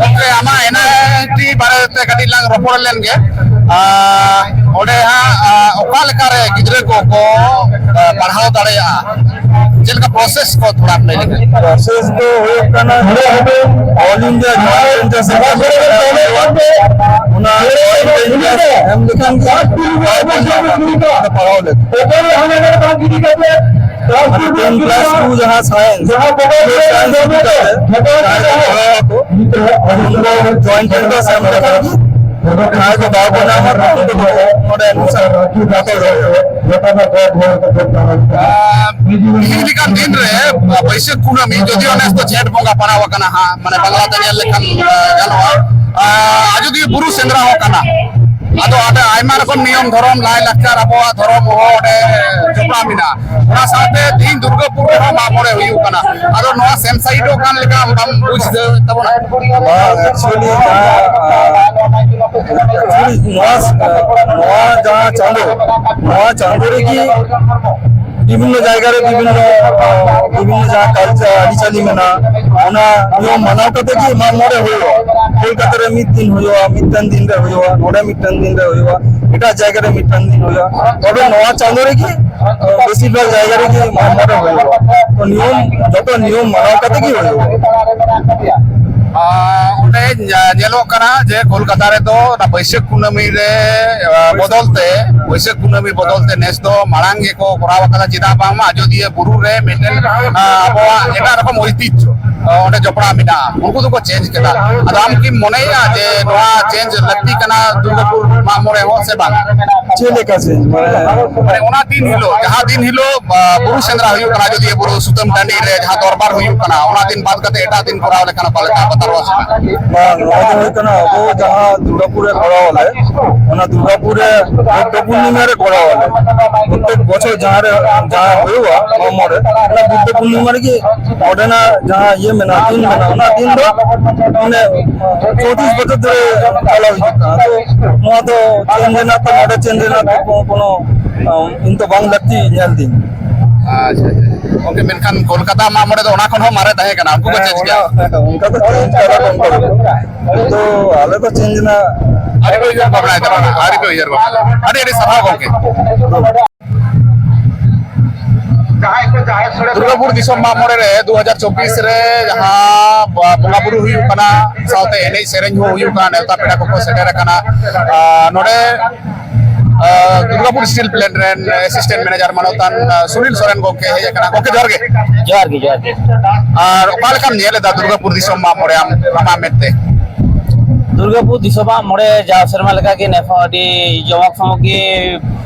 ᱜᱚᱢᱠᱮ, ᱟᱢᱟᱜ NIT ᱵᱟᱨᱮᱛᱮ ᱠᱟᱹᱴᱤᱡ ᱞᱟᱝ ᱨᱚᱯᱚᱲ ᱞᱮᱱ ᱜᱮ᱾ ᱟᱨ ᱚᱸᱰᱮ ᱦᱟᱸᱜ, ᱟᱨ ᱚᱠᱟ ᱞᱮᱠᱟᱨᱮ ᱜᱤᱫᱽᱨᱟᱹ ᱠᱚᱠᱚ, ᱟᱨ ᱯᱟᱲᱦᱟᱣ ᱫᱟᱲᱮᱭᱟᱜᱼᱟ, ᱪᱮᱫ ᱞᱮᱠᱟ process ᱠᱚ ᱛᱷᱚᱲᱟᱢ ᱞᱟᱹᱭ ᱞᱮᱠᱷᱟᱱ? Process ᱫᱚ ᱦᱩᱭᱩᱜ ᱠᱟᱱᱟ, All India Joint Entrance Exam ᱚᱱᱟ Joint Entrance ᱮᱢ ᱞᱮᱠᱷᱟᱱ ᱜᱮ ᱯᱟᱲᱦᱟᱣ ᱞᱟᱹᱜᱤᱫ᱾ ᱢᱟᱱᱮ ten plus two ᱡᱟᱦᱟᱸ science, pure science ᱤᱫᱤ ᱠᱟᱛᱮ ᱡᱟᱦᱟᱸᱭ ᱠᱚ ᱯᱟᱲᱦᱟᱣ ᱟᱠᱚ, ᱩᱱᱠᱩ Joint Entrance ᱮᱢ ᱞᱮᱠᱷᱟᱱ ᱜᱮ ᱡᱟᱦᱟᱸᱭ ᱠᱚ ᱫᱟᱣ ᱠᱚ ᱧᱟᱢᱟ, ᱩᱱᱠᱩ ᱫᱚ ᱱᱚᱰᱮ admission ᱦᱟᱛᱟᱣ ᱫᱟᱲᱮᱭᱟᱜᱼᱟ᱾ ᱛᱤᱦᱤᱧ ᱞᱮᱠᱟᱱ ᱫᱤᱱ ᱨᱮ, ᱵᱟᱹᱭᱥᱟᱹᱠᱷ ᱠᱩᱱᱟᱹᱢᱤ, ᱡᱚᱫᱤᱭᱳ ᱱᱮᱥ ᱫᱚ ᱡᱷᱮᱸᱴ ᱵᱚᱸᱜᱟ ᱯᱟᱲᱟᱣ ᱟᱠᱟᱱᱟ ᱦᱟᱸᱜ, ᱢᱟᱱᱮ ᱵᱟᱝᱞᱟ ᱛᱮ ᱧᱮᱞ ᱞᱮᱠᱷᱟᱱ, ᱟᱸ, ᱜᱟᱱᱚᱜᱼᱟ, ᱟᱸ, ᱟᱡᱚᱫᱤᱭᱟᱹ ᱵᱩᱨᱩ ᱥᱮᱸᱫᱽᱨᱟ ᱦᱚᱸ ᱠᱟᱱᱟ᱾ ᱟᱫᱚ ᱚᱸᱰᱮ ᱟᱭᱢᱟ ᱨᱚᱠᱚᱢ ᱱᱤᱭᱚᱢ ᱫᱷᱚᱨᱚᱢ, ᱞᱟᱭ ᱞᱟᱠᱪᱟᱨ, ᱟᱵᱚᱣᱟᱜ ᱫᱷᱚᱨᱚᱢ ᱦᱚᱸ ᱚᱸᱰᱮ ᱡᱚᱯᱲᱟᱣ ᱢᱮᱱᱟᱜᱼᱟ᱾ ᱚᱱᱟ ᱥᱟᱶᱛᱮ ᱛᱤᱦᱤᱧ ᱫᱩᱨᱜᱟᱹᱯᱩᱨ ᱨᱮᱦᱚᱸ ᱢᱟᱜ ᱢᱚᱬᱮ ᱦᱩᱭᱩᱜ ᱠᱟᱱᱟ᱾ ᱟᱫᱚ ᱱᱚᱣᱟ ᱥᱮᱱ ᱥᱟᱭᱤᱰᱚᱜ ᱠᱟᱱ ᱞᱮᱠᱟ ᱵᱟᱢ ᱵᱩᱡᱷᱟᱹᱣᱮᱫ ᱛᱟᱵᱚᱱᱟ? ᱵᱟᱝ, actually ᱡᱟᱦᱟᱸ, actually ᱱᱚᱣᱟ, ᱱᱚᱣᱟ ᱡᱟᱦᱟᱸ ᱪᱟᱸᱫᱳ, ᱱᱚᱣᱟ ᱪᱟᱸᱫᱳ ᱨᱮᱜᱮ ᱵᱤᱵᱷᱤᱱᱱᱚ ᱡᱟᱭᱜᱟ ᱨᱮ ᱵᱤᱵᱷᱤᱱᱱᱚ, ᱵᱤᱵᱷᱤᱱᱱᱚ ᱡᱟᱦᱟᱸ ᱠᱟᱞᱪᱟᱨ, ᱟᱹᱨᱤᱪᱟᱹᱞᱤ ᱢᱮᱱᱟᱜᱼᱟ, ᱚᱱᱟ ᱱᱤᱭᱚᱢ ᱢᱟᱱᱟᱣ ᱠᱟᱛᱮ ᱜᱮ ᱢᱟᱜ ᱢᱚᱬᱮ ᱦᱩᱭᱩᱜᱼᱟ᱾ ᱠᱳᱞᱠᱟᱛᱟ ᱨᱮ ᱢᱤᱫ ᱫᱤᱱ ᱦᱩᱭᱩᱜᱼᱟ, ᱢᱤᱫᱴᱟᱝ ᱫᱤᱱ ᱨᱮ ᱦᱩᱭᱩᱜᱼᱟ, ᱱᱚᱰᱮ ᱢᱤᱫᱴᱟᱝ ᱫᱤᱱ ᱨᱮ ᱦᱩᱭᱩᱜᱼᱟ, ᱮᱴᱟᱜ ᱡᱟᱭᱜᱟ ᱨᱮ ᱢᱤᱫᱴᱟᱝ ᱫᱤᱱ ᱦᱩᱭᱩᱜᱼᱟ᱾ ᱛᱚᱵᱮ ᱱᱚᱣᱟ ᱪᱟᱸᱫᱳ ᱨᱮᱜᱮ ᱵᱮᱥᱤᱨ ᱵᱷᱟᱜᱽ ᱡᱟᱭᱜᱟ ᱨᱮᱜᱮ ᱢᱟᱜ ᱢᱚᱬᱮ ᱦᱩᱭᱩᱜᱼᱟ᱾ ᱛᱚ ᱱᱤᱭᱚᱢ, ᱡᱚᱛᱚ ᱱᱤᱭᱚᱢ ᱢᱟᱱᱟᱣ ᱠᱟᱛᱮ ᱜᱮ ᱦᱩᱭᱩᱜᱼᱟ᱾ ᱟᱨ ᱚᱸᱰᱮ ᱧᱮ- ᱧᱮᱞᱚᱜ ᱠᱟᱱᱟ ᱡᱮ ᱠᱳᱞᱠᱟᱛᱟ ᱨᱮᱫᱚ ᱚᱱᱟ ᱵᱟᱹᱭᱥᱟᱹᱠᱷ ᱠᱩᱱᱟᱹᱢᱤ ᱨᱮ ᱟᱸ, ᱵᱚᱫᱚᱞ ᱛᱮ, ᱵᱟᱹᱭᱥᱟᱹᱠᱷ ᱠᱩᱱᱟᱹᱢᱤ ᱵᱚᱫᱚᱞ ᱛᱮ ᱱᱮᱥ ᱫᱚ ᱢᱟᱲᱟᱝ ᱜᱮᱠᱚ ᱠᱚᱨᱟᱣ ᱟᱠᱟᱫᱟ᱾ ᱪᱮᱫᱟᱜ ᱵᱟᱝᱢᱟ ᱟᱡᱚᱫᱤᱭᱟᱹ ᱵᱩᱨᱩ ᱨᱮ ᱢᱤᱫᱴᱮᱱ ᱟᱸ, ᱟᱵᱚᱣᱟᱜ ᱮᱴᱟᱜ ᱨᱚᱠᱚᱢ ᱳᱭᱛᱤᱦᱡᱚ ᱟᱸ, ᱚᱸᱰᱮ ᱡᱚᱯᱲᱟᱣ ᱢᱮᱱᱟᱜᱼᱟ, ᱩᱱᱠᱩ ᱫᱚᱠᱚ ᱪᱮᱧᱡᱽ ᱠᱮᱫᱟ᱾ ᱟᱫᱚ ᱟᱢ ᱠᱤᱢ ᱢᱚᱱᱮᱭᱟ ᱡᱮ ᱱᱚᱣᱟ ᱪᱮᱧᱡᱽ ᱞᱟᱹᱠᱛᱤ ᱠᱟᱱᱟ ᱫᱩᱨᱜᱟᱹᱯᱩᱨ ᱢᱟᱜ ᱢᱚᱬᱮ ᱦᱚᱸ ᱥᱮ ᱵᱟᱝ? ᱪᱮᱫ ᱞᱮᱠᱟ ᱪᱮᱧᱡᱽ? ᱢᱟᱱᱮ ᱢᱟᱱᱮ ᱚᱱᱟ ᱫᱤᱱ ᱦᱤᱞᱳᱜ, ᱡᱟᱦᱟᱸ ᱫᱤᱱ ᱦᱤᱞᱳᱜ ᱟᱸ, ᱵᱩᱨᱩ ᱥᱮᱸᱫᱽᱨᱟ ᱦᱩᱭᱩᱜ ᱠᱟᱱᱟ, ᱟᱡᱚᱫᱤᱭᱟᱹ ᱵᱩᱨᱩ ᱥᱩᱛᱟᱹᱢ ᱴᱟᱺᱰᱤ ᱨᱮ ᱡᱟᱦᱟᱸ ᱫᱚᱨᱵᱟᱨ ᱦᱩᱭᱩᱜ ᱠᱟᱱᱟ, ᱚᱱᱟ ᱫᱤᱱ ᱵᱟᱫ ᱠᱟᱛᱮ ᱮᱴᱟᱜ ᱫᱤᱱ ᱠᱚᱨᱟᱣ ᱞᱮᱠᱷᱟᱱ ᱚᱠᱟ ᱞᱮᱠᱟ ᱵᱟᱛᱟᱨᱚᱜᱼᱟ ᱥᱮ ᱵᱟᱝ? ᱵᱟᱝ, ᱱᱚᱣᱟ ᱫᱚ ᱦᱩᱭᱩᱜ ᱠᱟᱱᱟ ᱟᱵᱚ ᱡᱟᱦᱟᱸ ᱫᱩᱨᱜᱟᱯᱩᱨ ᱨᱮ ᱠᱚᱨᱟᱣ ᱟᱞᱮ, ᱚᱱᱟ ᱫᱩᱨᱜᱟᱯᱩᱨ ᱨᱮ ᱵᱩᱫᱽᱫᱷᱚ ᱯᱩᱨᱱᱤᱢᱟ ᱨᱮ ᱠᱚᱨᱟᱣ ᱟᱞᱮ᱾ ᱯᱨᱚᱛᱮᱠ ᱵᱚᱪᱷᱚᱨ ᱡᱟᱦᱟᱸ ᱨᱮ, ᱡᱟᱦᱟᱸ ᱦᱩᱭᱩᱜᱼᱟ ᱢᱟᱜ ᱢᱚᱬᱮ, ᱚᱱᱟ ᱵᱩᱫᱽᱫᱷᱚ ᱯᱩᱨᱱᱤᱢᱟ ᱨᱮᱜᱮ ᱚᱸᱰᱮᱱᱟᱜ ᱡᱟᱦᱟᱸ ᱤᱭᱟᱹ ᱢᱮᱱᱟᱜᱼᱟ, ᱫᱤᱱ ᱢᱮᱱᱟᱜᱼᱟ, ᱚᱱᱟ ᱫᱤᱱ ᱫᱚ ᱢᱟᱱᱮ ᱪᱚᱣᱛᱨᱤᱥ ᱵᱚᱪᱷᱚᱨ ᱫᱷᱚᱨᱮ ᱪᱟᱞᱟᱣ ᱦᱤᱡᱩᱜ ᱠᱟᱱᱟ᱾ ᱛᱚ ᱱᱚᱣᱟ ᱫᱚ ᱪᱮᱧᱡᱽ ᱨᱮᱱᱟᱜ ᱛᱚ, ᱱᱚᱰᱮ ᱪᱮᱧᱡᱽ ᱨᱮᱱᱟᱜ ᱛᱚ ᱠᱳᱱᱳ, ᱠᱳᱱᱳ, ᱤᱧ ᱛᱚ ᱵᱟᱝ ᱞᱟᱹᱠᱛᱤ ᱧᱮᱞ ᱫᱤᱧ᱾ ᱟᱪᱪᱷᱟ, ᱟᱪᱪᱷᱟ᱾ ᱜᱚᱝᱠᱮ, ᱢᱮᱱᱠᱷᱟᱱ ᱠᱳᱞᱠᱟᱛᱟ ᱢᱟᱜ ᱢᱚᱬᱮ ᱫᱚ ᱚᱱᱟ ᱠᱷᱚᱱ ᱦᱚᱸ ᱢᱟᱨᱮ ᱛᱟᱦᱮᱸ ᱠᱟᱱᱟ, ᱩᱱᱠᱩ ᱠᱚ ᱪᱮᱧᱡᱽ ᱜᱮᱭᱟ᱾ ᱚᱱᱠᱟ ᱫᱚ ᱪᱮᱧᱡᱽ ᱠᱟᱫᱟ ᱠᱚ, ᱚᱱᱠᱟ ᱫᱚ᱾ ᱠᱤᱱᱛᱩ ᱟᱞᱮ ᱫᱚ ᱪᱮᱧᱡᱽ ᱨᱮᱱᱟᱜ ᱟᱹᱰᱤ ᱠᱚ ᱩᱭᱦᱟᱹᱨ ᱵᱷᱟᱵᱽᱱᱟᱭ ᱛᱟᱵᱚᱱᱟ, ᱟᱹᱰᱤ ᱠᱚ ᱩᱭᱦᱟᱹᱨ ᱵᱷᱟᱵᱽᱱᱟ᱾ ᱟᱹᱰᱤ ᱟᱹᱰᱤ ᱥᱟᱨᱦᱟᱣ ᱜᱚᱝᱠᱮ᱾ ᱫᱩᱨᱜᱟᱯᱩᱨ ᱫᱤᱥᱚᱢ ᱢᱟᱜ ᱢᱚᱬᱮ ᱨᱮ ᱫᱩ ᱦᱟᱡᱟᱨ ᱪᱚᱵᱵᱤᱥ ᱨᱮ ᱡᱟᱦᱟᱸ ᱵᱚᱸᱜᱟ ᱵᱩᱨᱩ ᱦᱩᱭᱩᱜ ᱠᱟᱱᱟ, ᱥᱟᱶᱛᱮ ᱮᱱᱮᱡ ᱥᱮᱨᱮᱧ ᱦᱚᱸ ᱦᱩᱭᱩᱜ ᱠᱟᱱᱟ, ᱱᱮᱣᱛᱟ ᱯᱮᱲᱟ ᱠᱚᱠᱚ ᱥᱮᱴᱮᱨ ᱟᱠᱟᱱᱟ᱾ ᱟᱨ ᱱᱚᱰᱮ ᱟᱨ ᱫᱩᱨᱜᱟᱯᱩᱨ ᱥᱴᱤᱞ ᱯᱞᱮᱱᱴ ᱨᱮᱱ ᱮᱥᱤᱥᱴᱮᱱᱴ ᱢᱮᱱᱮᱡᱟᱨ ᱢᱟᱱᱚᱛᱟᱱ, ᱟᱨ ᱥᱩᱱᱤᱞ ᱥᱚᱨᱮᱱ ᱜᱚᱢᱠᱮ ᱦᱮᱡ ᱟᱠᱟᱱᱟ᱾ ᱜᱚᱢᱠᱮ, ᱡᱚᱦᱟᱨ ᱜᱮ᱾ ᱡᱚᱦᱟᱨ ᱜᱮ, ᱡᱚᱦᱟᱨ ᱜᱮ᱾ ᱟᱨ ᱚᱠᱟ ᱞᱮᱠᱟᱢ ᱧᱮᱞ ᱮᱫᱟ ᱫᱩᱨᱜᱟᱯᱩᱨ ᱫᱤᱥᱚᱢ ᱢᱟᱜ ᱢᱚᱬᱮ ᱟᱢ, ᱟᱢᱟᱜ ᱢᱮᱫ ᱛᱮ? ᱫᱩᱨᱜᱟᱯᱩᱨ ᱫᱤᱥᱚᱢ ᱢᱟᱜ ᱢᱚᱬᱮ ᱡᱟᱣ ᱥᱮᱨᱢᱟ ᱞᱮᱠᱟᱜᱮ ᱱᱮᱥ ᱦᱚᱸ ᱟᱹᱰᱤ ᱡᱚᱢᱚᱠ ᱥᱚᱢᱚᱠ ᱜᱮ,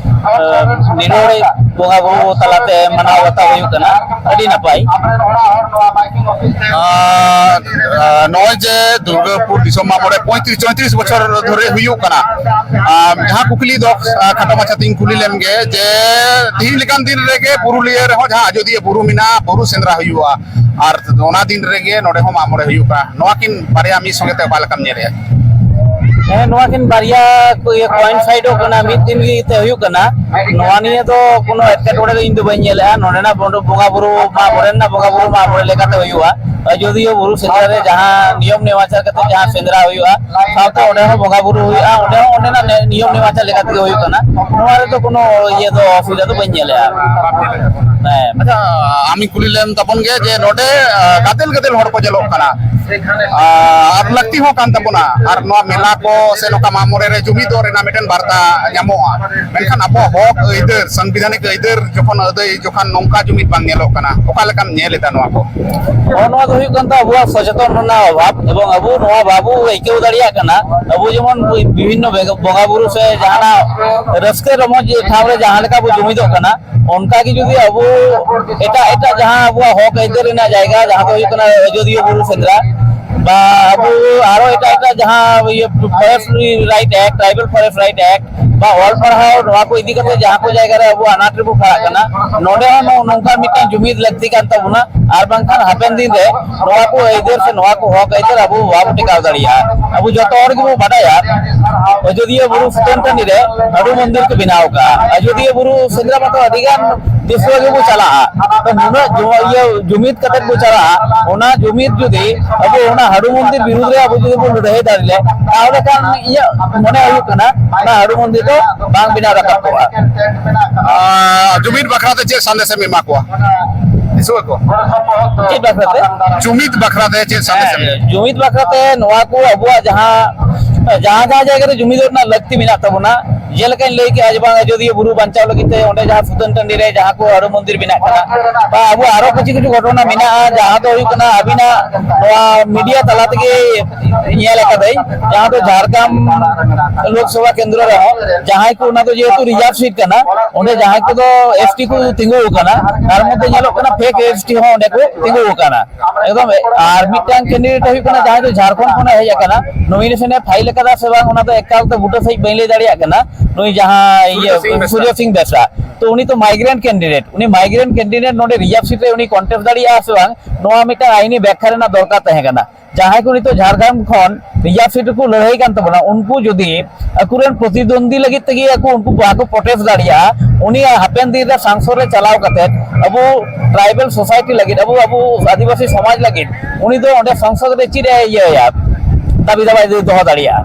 ᱟᱸ, ᱱᱤᱨᱚᱲ ᱵᱚᱸᱜᱟ ᱵᱩᱨᱩ ᱛᱟᱞᱟᱛᱮ ᱢᱟᱱᱟᱣ ᱵᱟᱛᱟᱣ ᱦᱩᱭᱩᱜ ᱠᱟᱱᱟ, ᱟᱹᱰᱤ ᱱᱟᱯᱟᱭ᱾ ᱟᱨ, ᱟᱨ ᱱᱚᱜᱼᱚᱭ ᱡᱮ ᱫᱩᱨᱜᱟᱯᱩᱨ ᱫᱤᱥᱚᱢ ᱢᱟᱜ ᱢᱚᱬᱮ ᱯᱚᱸᱭᱛᱨᱤᱥ ᱪᱚᱸᱭᱛᱨᱤᱥ ᱵᱚᱪᱷᱚᱨ ᱫᱷᱚᱨᱮ ᱦᱩᱭᱩᱜ ᱠᱟᱱᱟ, ᱟᱨ ᱡᱟᱦᱟᱸ ᱠᱩᱠᱞᱤ ᱫᱚ, ᱟᱨ ᱠᱷᱟᱴᱚ ᱢᱟᱪᱷᱟ ᱛᱤᱧ ᱠᱩᱞᱤ ᱞᱮᱢ ᱜᱮ ᱡᱮ ᱛᱤᱦᱤᱧ ᱞᱮᱠᱟᱱ ᱫᱤᱱ ᱨᱮᱜᱮ ᱯᱩᱨᱩᱞᱤᱭᱟᱹ ᱨᱮᱦᱚᱸ ᱡᱟᱦᱟᱸ ᱟᱡᱚᱫᱤᱭᱟᱹ ᱵᱩᱨᱩ ᱢᱮᱱᱟᱜᱼᱟ, ᱵᱩᱨᱩ ᱥᱮᱸᱫᱽᱨᱟ ᱦᱩᱭᱩᱜᱼᱟ, ᱟᱨ ᱚᱱᱟ ᱫᱤᱱ ᱨᱮᱜᱮ ᱱᱚᱰᱮ ᱦᱚᱸ ᱢᱟᱜ ᱢᱚᱬᱮ ᱦᱩᱭᱩᱜᱼᱟ, ᱱᱚᱣᱟ ᱠᱤᱱ ᱵᱟᱨᱭᱟ ᱢᱤᱫ ᱥᱚᱸᱜᱮ ᱛᱮ ᱚᱠᱟ ᱞᱮᱠᱟᱢ ᱧᱮᱞᱮᱫᱼᱟ? ᱦᱮᱸ, ᱱᱚᱣᱟ ᱠᱤᱱ ᱵᱟᱨᱭᱟ ᱠᱚ ᱤᱭᱟᱹ coincide ᱚᱜ ᱠᱟᱱᱟ, ᱢᱤᱫ ᱫᱤᱱ ᱜᱮ ᱤᱭᱟᱹᱛᱮ ᱦᱩᱭᱩᱜ ᱠᱟᱱᱟ᱾ ᱱᱚᱣᱟ ᱱᱤᱭᱮ ᱫᱚ ᱠᱳᱱᱳ ᱮᱴᱠᱮᱴᱚᱬᱮ ᱫᱚ ᱤᱧ ᱫᱚ ᱵᱟᱹᱧ ᱧᱮᱞᱮᱜᱼᱟ᱾ ᱱᱚᱰᱮᱱᱟᱜ ᱵᱚᱸᱜᱟ ᱵᱩᱨᱩ, ᱢᱟᱜ ᱢᱚᱬᱮ ᱨᱮᱱᱟᱜ ᱵᱚᱸᱜᱟ ᱵᱩᱨᱩ, ᱢᱟᱜ ᱢᱚᱬᱮ ᱞᱮᱠᱟᱛᱮ ᱦᱩᱭᱩᱜᱼᱟ᱾ ᱟᱡᱚᱫᱤᱭᱟᱹ ᱵᱩᱨᱩ ᱥᱮᱸᱫᱽᱨᱟ ᱨᱮ ᱡᱟᱦᱟᱸ ᱱᱤᱭᱚᱢ ᱱᱮᱢᱟᱪᱟᱨ ᱠᱟᱛᱮ ᱡᱟᱦᱟᱸ ᱥᱮᱸᱫᱽᱨᱟ ᱦᱩᱭᱩᱜᱼᱟ, ᱥᱟᱶᱛᱮ ᱚᱸᱰᱮ ᱦᱚᱸ ᱵᱚᱸᱜᱟ ᱵᱩᱨᱩ ᱦᱩᱭᱩᱜᱼᱟ, ᱚᱸᱰᱮ ᱦᱚᱸ ᱚᱸᱰᱮᱱᱟᱜ ᱱᱤᱭᱚᱢ ᱱᱮᱢᱟᱪᱟᱨ ᱞᱮᱠᱟ ᱛᱮᱜᱮ ᱦᱩᱭᱩᱜ ᱠᱟᱱᱟ᱾ ᱱᱚᱣᱟ ᱨᱮᱫᱚ ᱠᱳᱱᱳ ᱤᱭᱟᱹ ᱫᱚ, ᱚᱥᱩᱵᱤᱫᱷᱟ ᱫᱚ ᱵᱟᱹᱧ ᱧᱮᱞᱮᱜᱼᱟ᱾ ᱦᱮᱸ᱾ ᱟᱪᱪᱷᱟ, ᱟᱢᱤᱧ ᱠᱩᱞᱤ ᱞᱮᱢ ᱛᱟᱵᱚᱱ ᱜᱮ ᱡᱮ ᱱᱚᱰᱮ, ᱟ, ᱜᱟᱫᱮᱞ ᱜᱟᱫᱮᱞ ᱦᱚᱲ ᱠᱚ ᱧᱮᱞᱚᱜ ᱠᱟᱱᱟ᱾ ᱟ, ᱟᱨ ᱞᱟᱹᱠᱛᱤ ᱦᱚᱸ ᱠᱟᱱ ᱛᱟᱵᱚᱱᱟ᱾ ᱟᱨ ᱱᱚᱣᱟ ᱢᱮᱞᱟ ᱠᱚ ᱥᱮ ᱱᱚᱝᱠᱟ ᱢᱟᱜ ᱢᱚᱬᱮ ᱨᱮ ᱡᱩᱢᱤᱫᱚᱜ ᱨᱮᱱᱟᱜ ᱢᱤᱫᱴᱮᱱ ᱵᱟᱨᱛᱟ ᱧᱟᱢᱚᱜᱼᱟ᱾ ᱢᱮᱱᱠᱷᱟᱱ ᱟᱵᱚᱣᱟᱜ ᱦᱚᱠ ᱟᱹᱭᱫᱟᱹᱨ, ᱥᱟᱝᱵᱤᱫᱷᱟᱱᱤᱠ ᱟᱹᱭᱫᱟᱹᱨ ᱡᱚᱠᱷᱚᱱ ᱟᱹᱫᱟᱹᱭ, ᱡᱚᱠᱷᱚᱱ ᱱᱚᱝᱠᱟ ᱡᱩᱢᱤᱫ ᱵᱟᱝ ᱧᱮᱞᱚᱜ ᱠᱟᱱᱟ, ᱚᱠᱟ ᱞᱮᱠᱟᱢ ᱧᱮᱞ ᱮᱫᱟ ᱱᱚᱣᱟ ᱠᱚ? ᱱᱚᱜᱼᱚ ᱱᱚᱣᱟ ᱫᱚ ᱦᱩᱭᱩᱜ ᱠᱟᱱ ᱛᱟᱵᱚᱱᱟ ᱟᱵᱚᱣᱟᱜ ᱥᱚᱪᱮᱛᱚᱱ ᱨᱮᱱᱟᱜ ᱚᱵᱷᱟᱵᱽ, ᱮᱵᱚᱝ ᱟᱵᱚ ᱱᱚᱣᱟ ᱵᱟᱵᱚ ᱟᱹᱭᱠᱟᱹᱣ ᱫᱟᱲᱮᱭᱟᱜ ᱠᱟᱱᱟ᱾ ᱟᱵᱚ ᱡᱮᱢᱚᱱ ᱵᱤᱵᱷᱤᱱᱱᱚ ᱵᱮᱜ-, ᱵᱚᱸᱜᱟ ᱵᱩᱨᱩ ᱥᱮ ᱡᱟᱦᱟᱱᱟᱜ ᱨᱟᱹᱥᱠᱟᱹ ᱨᱚᱢᱚᱡᱽ ᱴᱷᱟᱶ ᱨᱮ ᱡᱟᱦᱟᱸ ᱞᱮᱠᱟ ᱵᱚ ᱡᱩᱢᱤᱫᱚᱜ ᱠᱟᱱᱟ, ᱚᱱᱠᱟ ᱜᱮ ᱡᱩᱫᱤ ᱟᱵᱚ ᱮᱴᱟᱜ ᱮᱴᱟᱜ ᱡᱟᱦᱟᱸ ᱟᱵᱚᱣᱟᱜ ᱦᱚᱠ ᱟᱹᱭᱫᱟᱹᱨ ᱨᱮᱱᱟᱜ ᱡᱟᱭᱜᱟ, ᱡᱟᱦᱟᱸ ᱫᱚ ᱦᱩᱭᱩᱜ ᱠᱟᱱᱟ ᱟᱡᱚᱫᱤᱭᱟᱹ ᱵᱩᱨᱩ ᱥᱮᱸᱫᱽᱨᱟ, ᱵᱟ ᱟᱵᱚ ᱟᱨᱚ ᱮᱴᱟᱜ ᱮᱴᱟᱜ ᱡᱟᱦᱟᱸ ᱤᱭᱟᱹ Forest Right Act, Tribal Forest Right Act, ᱵᱟ ᱚᱞ ᱯᱟᱲᱦᱟᱣ, ᱱᱚᱣᱟ ᱠᱚ ᱤᱫᱤ ᱠᱟᱛᱮ ᱡᱟᱦᱟᱸ ᱠᱚ ᱡᱟᱭᱜᱟ ᱨᱮ ᱟᱵᱚ ᱟᱱᱟᱴ ᱨᱮᱵᱚ ᱯᱟᱲᱟᱜ ᱠᱟᱱᱟ, ᱱᱚᱰᱮ ᱦᱚᱸ ᱱᱚ-, ᱱᱚᱝᱠᱟ ᱢᱤᱫᱴᱟᱝ ᱡᱩᱢᱤᱫ ᱞᱟᱹᱠᱛᱤ ᱠᱟᱱ ᱛᱟᱵᱚᱱᱟ᱾ ᱟᱨ ᱵᱟᱝᱠᱷᱟᱱ ᱦᱟᱯᱮᱱ ᱫᱤᱱ ᱨᱮ ᱱᱚᱣᱟ ᱠᱚ ᱟᱹᱭᱫᱟᱹᱨ ᱥᱮ ᱱᱚᱣᱟ ᱠᱚ ᱦᱚᱠ ᱟᱹᱭᱫᱟᱹᱨ ᱟᱵᱚ ᱵᱟᱵᱚ ᱴᱮᱠᱟᱣ ᱫᱟᱲᱮᱭᱟᱜᱼᱟ᱾ ᱟᱵᱚ ᱡᱚᱛᱚ ᱦᱚᱲ ᱜᱮᱵᱚ ᱵᱟᱰᱟᱭᱟ, ᱟᱡᱚᱫᱤᱭᱟᱹ ᱵᱩᱨᱩ ᱥᱩᱛᱟᱹᱱ ᱴᱟᱺᱰᱤ ᱨᱮ ᱦᱟᱹᱲᱩ ᱢᱚᱱᱫᱤᱨ ᱠᱚ ᱵᱮᱱᱟᱣ ᱠᱟᱜᱼᱟ᱾ ᱟᱡᱚᱫᱤᱭᱟᱹ ᱵᱩᱨᱩ ᱥᱮᱸᱫᱽᱨᱟ ᱢᱟᱛᱚ ᱟᱹᱰᱤ ᱜᱟᱱ ᱫᱤᱥᱣᱟᱹ ᱜᱮᱵᱚ ᱪᱟᱞᱟᱜᱼᱟ᱾ ᱛᱚ ᱱᱩᱱᱟᱹᱜ ᱡᱩ-, ᱤᱭᱟᱹ ᱡᱩᱢᱤᱫ ᱠᱟᱛᱮ ᱵᱚ ᱪᱟᱞᱟᱜᱼᱟ, ᱚᱱᱟ ᱡᱩᱢᱤᱫ ᱡᱩᱫᱤ ᱟᱵᱚ ᱚᱱᱟ ᱦᱟᱹᱲᱩ ᱢᱚᱱᱫᱤᱨ ᱵᱤᱨᱩᱫᱽ ᱨᱮ ᱟᱵᱚ ᱡᱩᱫᱤ ᱵᱚ ᱞᱟᱹᱲᱦᱟᱹᱭ ᱫᱟᱲᱮ ᱞᱮ, ᱛᱟᱦᱚᱞᱮ ᱠᱷᱟᱱ ᱤᱧᱟᱹᱜ ᱢᱚᱱᱮ ᱦᱩᱭᱩᱜ ᱠᱟᱱᱟ ᱚᱱᱟ ᱦᱟᱹᱲᱩ ᱢᱚᱱᱫᱤᱨ ᱫᱚ ᱵᱟᱝ ᱵᱮᱱᱟᱣ ᱨᱟᱠᱟᱵ ᱠᱚᱜᱼᱟ᱾ ᱟᱨ ᱡᱩᱢᱤᱫ ᱵᱟᱠᱷᱨᱟ ᱛᱮ ᱪᱮᱫ ᱥᱟᱸᱫᱮᱥ ᱮᱢ ᱮᱢᱟ ᱠᱚᱣᱟ ᱫᱤᱥᱩᱣᱟᱹ ᱠᱚ? ᱪᱮᱫ ᱵᱟᱠᱷᱨᱟ ᱛᱮ? ᱡᱩᱢᱤᱫ ᱵᱟᱠᱷᱨᱟ ᱛᱮ ᱪᱮᱫ ᱥᱟᱸᱫᱮᱥ ᱮᱢ ᱮᱢᱟ? ᱦᱮᱸ, ᱡᱩᱢᱤᱫ ᱵᱟᱠᱷᱨᱟ ᱛᱮ ᱱᱚᱣᱟ ᱠᱚ ᱟᱵᱚᱣᱟᱜ ᱡᱟᱦᱟᱸ, ᱡᱟᱦᱟᱸ ᱡᱟᱦᱟᱸ ᱡᱟᱭᱜᱟ ᱨᱮ ᱡᱩᱢᱤᱫ ᱨᱮᱱᱟᱜ ᱞᱟᱹᱠᱛᱤ ᱢᱮᱱᱟᱜ ᱛᱟᱵᱚᱱᱟ, ᱡᱮᱞᱮᱠᱟᱧ ᱞᱟᱹᱭ ᱠᱮᱜᱼᱟ ᱡᱮ ᱵᱟᱝ ᱟᱡᱚᱫᱤᱭᱟᱹ ᱵᱩᱨᱩ ᱵᱟᱧᱪᱟᱣ ᱞᱟᱹᱜᱤᱫ ᱛᱮ ᱚᱸᱰᱮ ᱡᱟᱦᱟᱸ ᱥᱩᱛᱟᱹᱱ ᱴᱟᱺᱰᱤ ᱨᱮ ᱡᱟᱦᱟᱸ ᱠᱚ ᱦᱟᱹᱲᱩ ᱢᱚᱱᱫᱤᱨ ᱵᱮᱱᱟᱜ ᱠᱟᱱᱟ, ᱵᱟ ᱟᱵᱚ ᱟᱨᱚ ᱠᱤᱪᱷᱩ ᱠᱤᱪᱷᱩ ᱜᱷᱚᱴᱚᱱᱟ ᱢᱮᱱᱟᱜᱼᱟ, ᱡᱟᱦᱟᱸ ᱫᱚ ᱦᱩᱭᱩᱜ ᱠᱟᱱᱟ ᱟᱹᱵᱤᱱᱟᱜ ᱱᱚᱣᱟ media ᱛᱟᱞᱟ ᱛᱮᱜᱮ ᱧᱮᱞ ᱟᱠᱟᱫᱟᱹᱧ, ᱡᱟᱦᱟᱸ ᱫᱚ ᱡᱷᱟᱲᱜᱨᱟᱢ ᱞᱳᱠᱥᱚᱵᱷᱟ ᱠᱮᱱᱫᱨᱚ ᱨᱮᱦᱚᱸ ᱡᱟᱦᱟᱸᱭ ᱠᱚ, ᱚᱱᱟ ᱫᱚ ᱡᱮᱦᱮᱛᱩ reserve seat ᱠᱟᱱᱟ, ᱚᱸᱰᱮ ᱡᱟᱦᱟᱸᱭ ᱠᱚᱫᱚ S T ᱠᱚ ᱛᱤᱸᱜᱩ ᱟᱠᱟᱱᱟ, ᱛᱟᱨ ᱢᱚᱫᱽᱫᱷᱮ ᱧᱮᱞᱚᱜ ᱠᱟᱱᱟ fake S T ᱦᱚᱸ ᱚᱸᱰᱮ ᱠᱚ ᱛᱤᱸᱜᱩ ᱟᱠᱟᱱᱟ᱾ ᱮᱠᱫᱚᱢ, ᱟᱨ ᱢᱤᱫᱴᱟᱝ candidate ᱦᱩᱭᱩᱜ ᱠᱟᱱᱟ ᱡᱟᱦᱟᱸᱭ ᱫᱚ ᱡᱷᱟᱲᱠᱷᱚᱸᱰ ᱠᱷᱚᱱᱮ ᱦᱮᱡ ᱟᱠᱟᱱᱟ, nomination ᱮ file ᱟᱠᱟᱫᱟ ᱥᱮ ᱵᱟᱝ, ᱚᱱᱟ ᱫᱚ ᱮᱠᱟᱞ ᱛᱮ ᱵᱩᱴᱟᱹ ᱥᱟᱺᱦᱤᱡ ᱵᱟᱹᱧ ᱞᱟᱹᱭ ᱫᱟᱲᱮᱭᱟᱜ ᱠᱟᱱᱟ᱾ ᱱᱩᱭ ᱡᱟᱦᱟᱸ ᱤᱭᱟᱹ ᱥᱩᱨᱡᱚ ᱥᱤᱝ ᱵᱮᱥᱨᱟ᱾ ᱥᱩᱨᱡᱚ ᱥᱤᱝ ᱵᱮᱥᱨᱟ, ᱛᱚ ᱩᱱᱤ ᱛᱚ migrant candidate, ᱩᱱᱤ migrant candidate ᱱᱚᱰᱮ reserve seat ᱨᱮ ᱩᱱᱤ contest ᱫᱟᱲᱮᱭᱟᱜᱼᱟ ᱥᱮ ᱵᱟᱝ, ᱱᱚᱣᱟ ᱢᱤᱫᱴᱟᱝ ᱟᱭᱤᱱᱤ ᱵᱮᱠᱠᱷᱟ ᱨᱮᱱᱟᱜ ᱫᱚᱨᱠᱟᱨ ᱛᱟᱦᱮᱸ ᱠᱟᱱᱟ᱾ ᱡᱟᱦᱟᱸᱭ ᱠᱚ ᱱᱤᱛᱚᱜ ᱡᱷᱟᱲᱜᱨᱟᱢ ᱠᱷᱚᱱ reserve seat ᱨᱮᱠᱚ ᱞᱟᱹᱲᱦᱟᱹᱭ ᱠᱟᱱ ᱛᱟᱵᱚᱱᱟ, ᱩᱱᱠᱩ ᱡᱩᱫᱤ ᱟᱠᱚᱨᱮᱱ ᱯᱨᱚᱛᱤᱫᱚᱱᱫᱤ ᱞᱟᱹᱜᱤᱫ ᱛᱮᱜᱮ ᱟᱠᱚ ᱩᱱᱠᱩ ᱵᱟᱠᱚ contest ᱫᱟᱲᱮᱭᱟᱜᱼᱟ, ᱩᱱᱤ ᱦᱟᱯᱮᱱ ᱫᱤᱱ ᱨᱮ ᱥᱟᱝᱥᱚᱫ ᱨᱮ ᱪᱟᱞᱟᱣ ᱠᱟᱛᱮ ᱟᱵᱚ tribal society ᱞᱟᱹᱜᱤᱫ, ᱟᱵᱚ, ᱟᱵᱚ ᱟᱹᱫᱤᱵᱟᱹᱥᱤ ᱥᱚᱢᱟᱡᱽ ᱞᱟᱹᱜᱤᱫ ᱩᱱᱤ ᱫᱚ ᱚᱸᱰᱮ ᱥᱟᱝᱥᱚᱫ ᱨᱮ ᱪᱮᱫ ᱮ ᱤᱭᱟᱹᱭᱟ, ᱫᱟᱹᱵᱤ ᱫᱟᱵᱟᱭ ᱫᱚᱦᱚ ᱫᱟᱲᱮᱭᱟᱜᱼᱟ᱾